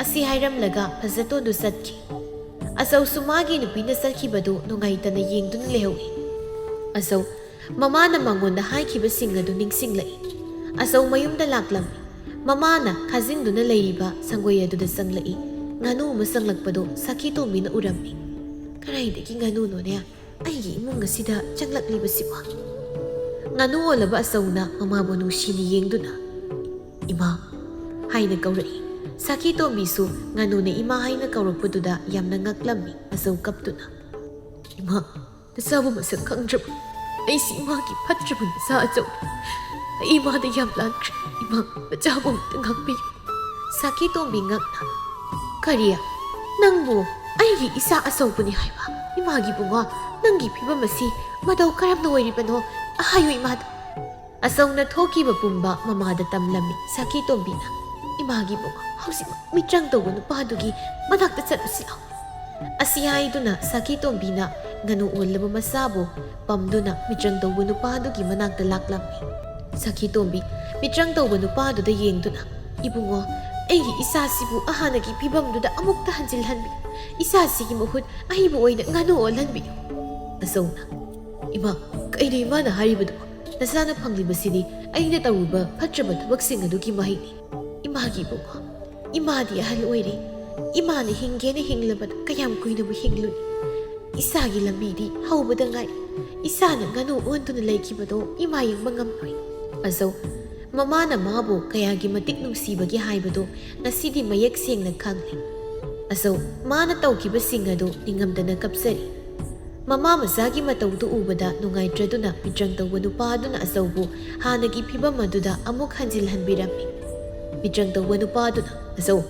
ꯑꯁꯤ ꯍꯥꯏꯔꯝꯂꯒ ꯐꯖꯇꯣꯟꯗꯨ ꯆꯠꯈꯤ꯫ ꯑꯆꯧꯁꯨ ꯃꯥꯒꯤ ꯅꯨꯄꯤꯅ ꯆꯠꯈꯤꯕꯗꯨ ꯅꯨꯡꯉꯥꯏꯇꯅ ꯌꯦꯡꯗꯨꯅ ꯂꯩꯍꯧꯏ꯫ ꯑꯆꯧ ꯃꯃꯥꯅ ꯃꯉꯣꯟꯗ ꯍꯥꯏꯈꯤꯕꯁꯤꯡ ꯑꯗꯨ ꯅꯤꯡꯁꯤꯡꯂꯛꯏ꯫ ꯑꯆꯧ ꯃꯌꯨꯝꯗ ꯂꯥꯛꯂꯝꯃꯤ꯫ ꯃꯃꯥꯅ ꯈꯥꯖꯤꯟꯗꯨꯅ ꯂꯩꯔꯤꯕ ꯁꯪꯒꯣꯏ ꯑꯗꯨꯗ ꯆꯪꯂꯛꯏ꯫ ꯉꯥꯅꯨ ꯑꯃ ꯆꯪꯂꯛꯄꯗꯨ ꯁꯈꯤ ꯇꯣꯝꯕꯤꯅ ꯎꯔꯝꯃꯤ꯫ "ꯀꯗꯥꯏꯗꯒꯤ ꯉꯥꯅꯨꯅꯣꯅꯦ ꯑꯩꯒꯤ ꯏꯃꯨꯡ ꯑꯁꯤꯗ ꯆꯪꯂꯛꯂꯤꯕꯁꯤꯕꯣ?" ꯉꯥꯅꯨ ꯑꯣꯜꯂꯕ ꯑꯆꯧꯅ ꯃꯃꯥꯕꯨ ꯅꯨꯡꯁꯤꯅ ꯌꯦꯡꯗꯨꯅ, "ꯏꯃꯥ" ꯍꯥꯏꯅ ꯀꯧꯔꯛꯏ꯫ ꯁꯈꯤ ꯇꯣꯝꯕꯤꯁꯨ ꯉꯥꯅꯨꯅ ꯏꯃꯥ ꯍꯥꯏꯅ ꯀꯧꯔꯛꯄꯗꯨꯗ ꯌꯥꯝꯅ ꯉꯛꯂꯝꯃꯤ꯫ ꯑꯆꯧ ꯀꯞꯇꯨꯅ, "ꯏꯃꯥ, ꯅꯆꯥꯕꯨ ꯃꯁꯛ ꯈꯪꯗ꯭ꯔꯕ? ꯑꯩꯁꯤ ꯏꯃꯥꯒꯤ ꯐꯠꯇ꯭ꯔꯕ ꯅꯆꯥ ꯑꯆꯧ꯫ ꯑꯩ ꯏꯃꯥꯗ ꯌꯥꯝ ꯂꯥꯟꯈ꯭ꯔꯦ꯫ ꯏꯃꯥ, ꯅꯆꯥꯕꯨ ꯑꯃꯨꯛꯇ ꯉꯥꯛꯄꯤꯌꯨ꯫" ꯁꯥꯀꯤ ꯇꯣꯝꯕꯤ ꯉꯛꯅ, "ꯀꯔꯤ? ꯅꯪꯕꯨ ꯑꯩꯒꯤ ꯏꯆꯥ ꯑꯆꯧꯕꯅꯤ ꯍꯥꯏꯕ? ꯏꯃꯥꯒꯤ ꯏꯕꯨꯡꯉꯣ, ꯅꯪꯒꯤ ꯐꯤꯕꯝ ꯑꯁꯤ ꯃꯇꯧ ꯀꯔꯝꯅ ꯑꯣꯏꯔꯤꯕꯅꯣ? ꯍꯥꯏꯌꯨ ꯏꯃꯥꯗ꯫" ꯑꯆꯧꯅ ꯊꯣꯛꯈꯤꯕ ꯄꯨꯝꯕ ꯃꯃꯥꯗ ꯇꯝꯂꯝꯃꯤ ꯁꯥꯀꯤ ꯇꯣꯝꯕꯤꯅ꯫ "ꯏꯃꯥꯒꯤ ꯏꯕꯨꯡꯉꯣ, ꯍꯧꯖꯤꯛꯃꯛ ꯃꯤꯇ꯭ꯔꯪ ꯇꯧꯕ ꯅꯨꯄꯥꯗꯨꯒꯤ ꯃꯅꯥꯛꯇ ꯆꯠꯂꯨꯁꯤ ꯂꯥꯎ꯫" ꯑꯁꯤ ꯍꯥꯏꯗꯨꯅ ꯁꯥꯀꯤ ꯇꯣꯝꯕꯤꯅ ꯉꯥꯅꯨ ꯑꯣꯜꯂꯕ ꯃꯆꯥꯕꯨ ꯄꯝꯗꯨꯅ ꯃꯤꯇ꯭ꯔꯪ ꯇꯧꯕ ꯅꯨꯄꯥꯗꯨꯒꯤ ꯃꯅꯥꯛꯇ ꯂꯥꯛꯂꯝꯃꯤ꯫ ꯁꯥꯀꯤ ꯇꯣꯝꯕꯤ ꯃꯤꯇ꯭ꯔꯪ ꯇꯧꯕ ꯅꯨꯄꯥꯗꯨꯗ ꯌꯦꯡꯗꯨꯅ, "ꯏꯕꯨꯡꯉꯣ, ꯑꯩꯒꯤ ꯏꯆꯥꯁꯤꯕꯨ ꯍꯥꯟꯅꯒꯤ ꯐꯤꯕꯝꯗꯨꯗ ꯑꯃꯨꯛꯇ ꯍꯟꯖꯤꯜꯍꯟꯕꯤꯌꯨ꯫ ꯏꯆꯥꯁꯤꯒꯤ ꯃꯍꯨꯠ ꯑꯩꯕꯨ ꯑꯣꯏꯅ ꯉꯥꯅꯨ ꯑꯣꯜꯍꯟꯕꯤꯌꯨ꯫" ꯑꯆꯧꯅ, "ꯏꯃꯥ, ꯀꯩꯅꯣ ꯏꯃꯥꯅ ꯍꯥꯏꯔꯤꯕꯗꯨ? ꯅꯆꯥꯅ ꯐꯪꯂꯤꯕꯁꯤꯗꯤ ꯑꯩꯅ ꯇꯧꯔꯨꯕ ꯐꯠꯇ꯭ꯔꯕ ꯊꯕꯛꯁꯤꯡ ꯑꯗꯨꯒꯤ ꯃꯍꯩꯅꯤ꯫ ꯏꯃꯥꯒꯤ ꯏꯕꯨꯡꯉꯣ, ꯏꯃꯥꯗꯤ ꯑꯍꯜ ꯑꯣꯏꯔꯦ꯫ ꯏꯃꯥꯅ ꯍꯤꯡꯒꯦꯅ ꯍꯤꯡꯂꯕꯗ ꯀꯌꯥꯝ ꯀꯨꯏꯅꯕꯨ ꯍꯤꯡꯂꯨꯅꯤ? ꯏꯆꯥꯒꯤ ꯂꯝꯕꯤꯗꯤ ꯍꯧꯕꯗ ꯉꯥꯏꯔꯤ꯫ ꯏꯆꯥꯅ ꯉꯥꯅꯨ ꯑꯣꯟꯗꯨꯅ ꯂꯩꯈꯤꯕꯗꯣ ꯏꯃꯥ ꯌꯦꯡꯕ ꯉꯝꯂꯣꯏ꯫" ꯑꯆꯧ, ꯃꯃꯥꯅ ꯃꯥꯕꯨ ꯀꯌꯥꯒꯤ ꯃꯇꯤꯛ ꯅꯨꯡꯁꯤꯕꯒꯦ ꯍꯥꯏꯕꯗꯨ ꯉꯁꯤꯗꯤ ꯃꯌꯦꯛ ꯁꯦꯡꯅ ꯈꯪꯂꯦ꯫ ꯑꯆꯧ, ꯃꯥꯅ ꯇꯧꯈꯤꯕꯁꯤꯡ ꯑꯗꯨ ꯅꯤꯡꯉꯝꯗꯅ ꯀꯞꯆꯔꯤ꯫ ꯃꯃꯥ ꯃꯆꯥꯒꯤ ꯃꯇꯧꯗꯨ ꯎꯕꯗ ꯅꯨꯡꯉꯥꯏꯇ꯭ꯔꯗꯨꯅ ꯃꯤꯇ꯭ꯔꯪ ꯇꯧꯕ ꯅꯨꯄꯥꯗꯨꯅ ꯑꯆꯧꯕꯨ ꯍꯥꯟꯅꯒꯤ ꯐꯤꯕꯝ ꯑꯗꯨꯗ ꯑꯃꯨꯛ ꯍꯟꯖꯤꯜꯍꯟꯕꯤꯔꯝꯃꯤ꯫ ꯃꯤꯇ꯭ꯔꯪ ꯇꯧꯕ ꯅꯨꯄꯥꯗꯨꯅ, "ꯑꯆꯧ,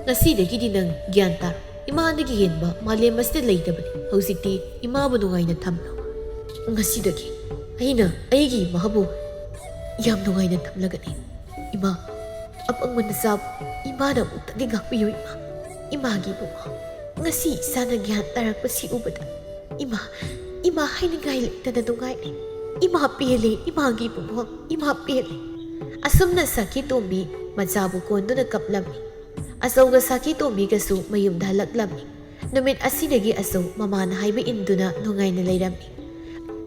ꯉꯁꯤꯗꯒꯤꯗꯤ ꯅꯪ ꯒ꯭ꯌꯥꯟ ꯇꯥꯔꯣ꯫ ꯏꯃꯥꯗꯒꯤ ꯍꯦꯟꯕ ꯃꯥꯂꯦꯝ ꯑꯁꯤꯗ ꯂꯩꯇꯕꯅꯤ꯫ ꯍꯧꯖꯤꯛꯇꯤ ꯏꯃꯥꯕꯨ ꯅꯨꯡꯉꯥꯏꯅ ꯊꯝꯂꯣ꯫ ꯉꯁꯤꯗꯒꯤ ꯑꯩꯅ ꯑꯩꯒꯤ ꯏꯃꯥꯕꯨ ꯌꯥꯝ ꯅꯨꯡꯉꯥꯏꯅ ꯊꯝꯂꯒꯅꯤ꯫ ꯏꯃꯥ, ꯑꯄꯪꯕ ꯅꯆꯥꯕꯨ ꯏꯃꯥꯅ ꯑꯃꯨꯛꯇꯗꯤ ꯉꯥꯛꯄꯤꯌꯨ ꯏꯃꯥ꯫ ꯏꯃꯥꯒꯤ ꯏꯕꯨꯡꯉꯣ, ꯉꯁꯤ ꯏꯆꯥꯅ ꯒ꯭ꯌꯥꯟ ꯇꯥꯔꯛꯄꯁꯤ ꯎꯕꯗ ꯏꯃꯥ, ꯏꯃꯥ ꯍꯥꯏꯅꯤꯡꯉꯥꯏ ꯂꯩꯇꯅ ꯅꯨꯡꯉꯥꯏꯔꯦ꯫ ꯏꯃꯥ ꯄꯦꯜꯂꯦ, ꯏꯃꯥꯒꯤ ꯏꯕꯨꯡꯉꯣ, ꯏꯃꯥ ꯄꯦꯜꯂꯦ꯫" ꯑꯁꯨꯝꯅ ꯁꯥꯀꯤ ꯇꯣꯝꯕꯤ ꯃꯆꯥꯕꯨ ꯀꯣꯟꯗꯨꯅ ꯀꯞꯂꯝꯃꯤ꯫ ꯑꯆꯧꯒ ꯁꯥꯀꯤ ꯇꯣꯝꯕꯤꯒꯁꯨ ꯃꯌꯨꯝꯗ ꯍꯜꯂꯛꯂꯝꯃꯤ꯫ ꯅꯨꯃꯤꯠ ꯑꯁꯤꯗꯒꯤ ꯑꯆꯧ ꯃꯃꯥꯅ ꯍꯥꯏꯕ ꯏꯟꯗꯨꯅ ꯅꯨꯡꯉꯥꯏꯅ ꯂꯩꯔꯝꯃꯤ꯫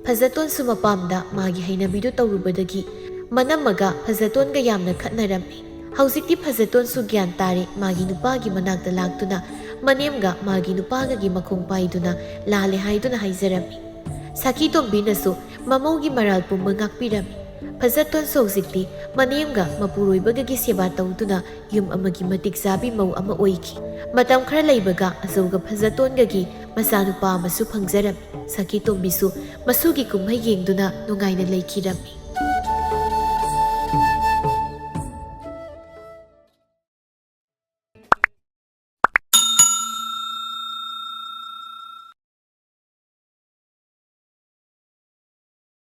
ꯐꯖꯇꯣꯟꯁꯨ ꯃꯄꯥꯝꯗ ꯃꯥꯒꯤ ꯍꯩꯅꯕꯤꯗꯨ ꯇꯧꯔꯨꯕꯗꯒꯤ ꯃꯅꯝꯃꯒ ꯐꯖꯇꯣꯟꯒ ꯌꯥꯝꯅ ꯈꯠꯅꯔꯝꯃꯤ꯫ ꯍꯧꯖꯤꯛꯇꯤ ꯐꯖꯇꯣꯟꯁꯨ ꯒ꯭ꯌꯥꯟ ꯇꯥꯔꯦ, ꯃꯥꯒꯤ ꯅꯨꯄꯥꯒꯤ ꯃꯅꯥꯛꯇ ꯂꯥꯛꯇꯨꯅ ꯃꯅꯦꯝꯒ ꯃꯥꯒꯤ ꯅꯨꯄꯥꯒꯒꯤ ꯃꯈꯣꯡ ꯄꯥꯏꯗꯨꯅ ꯂꯥꯜꯂꯦ ꯍꯥꯏꯗꯨꯅ ꯍꯥꯏꯖꯔꯝꯃꯤ꯫ ꯁꯥꯀꯤ ꯇꯣꯝꯕꯤꯅꯁꯨ ꯃꯃꯧꯒꯤ ꯃꯔꯥꯜ ꯄꯨꯝꯕ ꯉꯥꯛꯄꯤꯔꯝꯃꯤ꯫ ꯐꯖꯇꯣꯟꯁꯨ ꯍꯧꯖꯤꯛꯇꯤ ꯃꯅꯦꯝꯒ ꯃꯄꯨꯔꯣꯏꯕꯒꯒꯤ ꯁꯦꯕꯥ ꯇꯧꯗꯨꯅ ꯌꯨꯝ ꯑꯃꯒꯤ ꯃꯇꯤꯛ ꯆꯥꯕꯤ ꯃꯧ ꯑꯃ ꯑꯣꯏꯈꯤ꯫ ꯃꯇꯝ ꯈꯔ ꯂꯩꯕꯒ ꯑꯆꯧꯒ ꯐꯖꯇꯣꯟꯒꯒꯤ ꯃꯆꯥꯅꯨꯄꯥ ꯑꯃꯁꯨ ꯐꯪꯖꯔꯝꯃꯤ꯫ ꯁꯥꯀꯤ ꯇꯣꯝꯕꯤꯁꯨ ꯃꯁꯨꯒꯤ ꯀꯨꯝꯍꯩ ꯌꯦꯡꯗꯨꯅ ꯅꯨꯡꯉꯥꯏꯅ ꯂꯩꯈꯤꯔꯝꯃꯤ꯫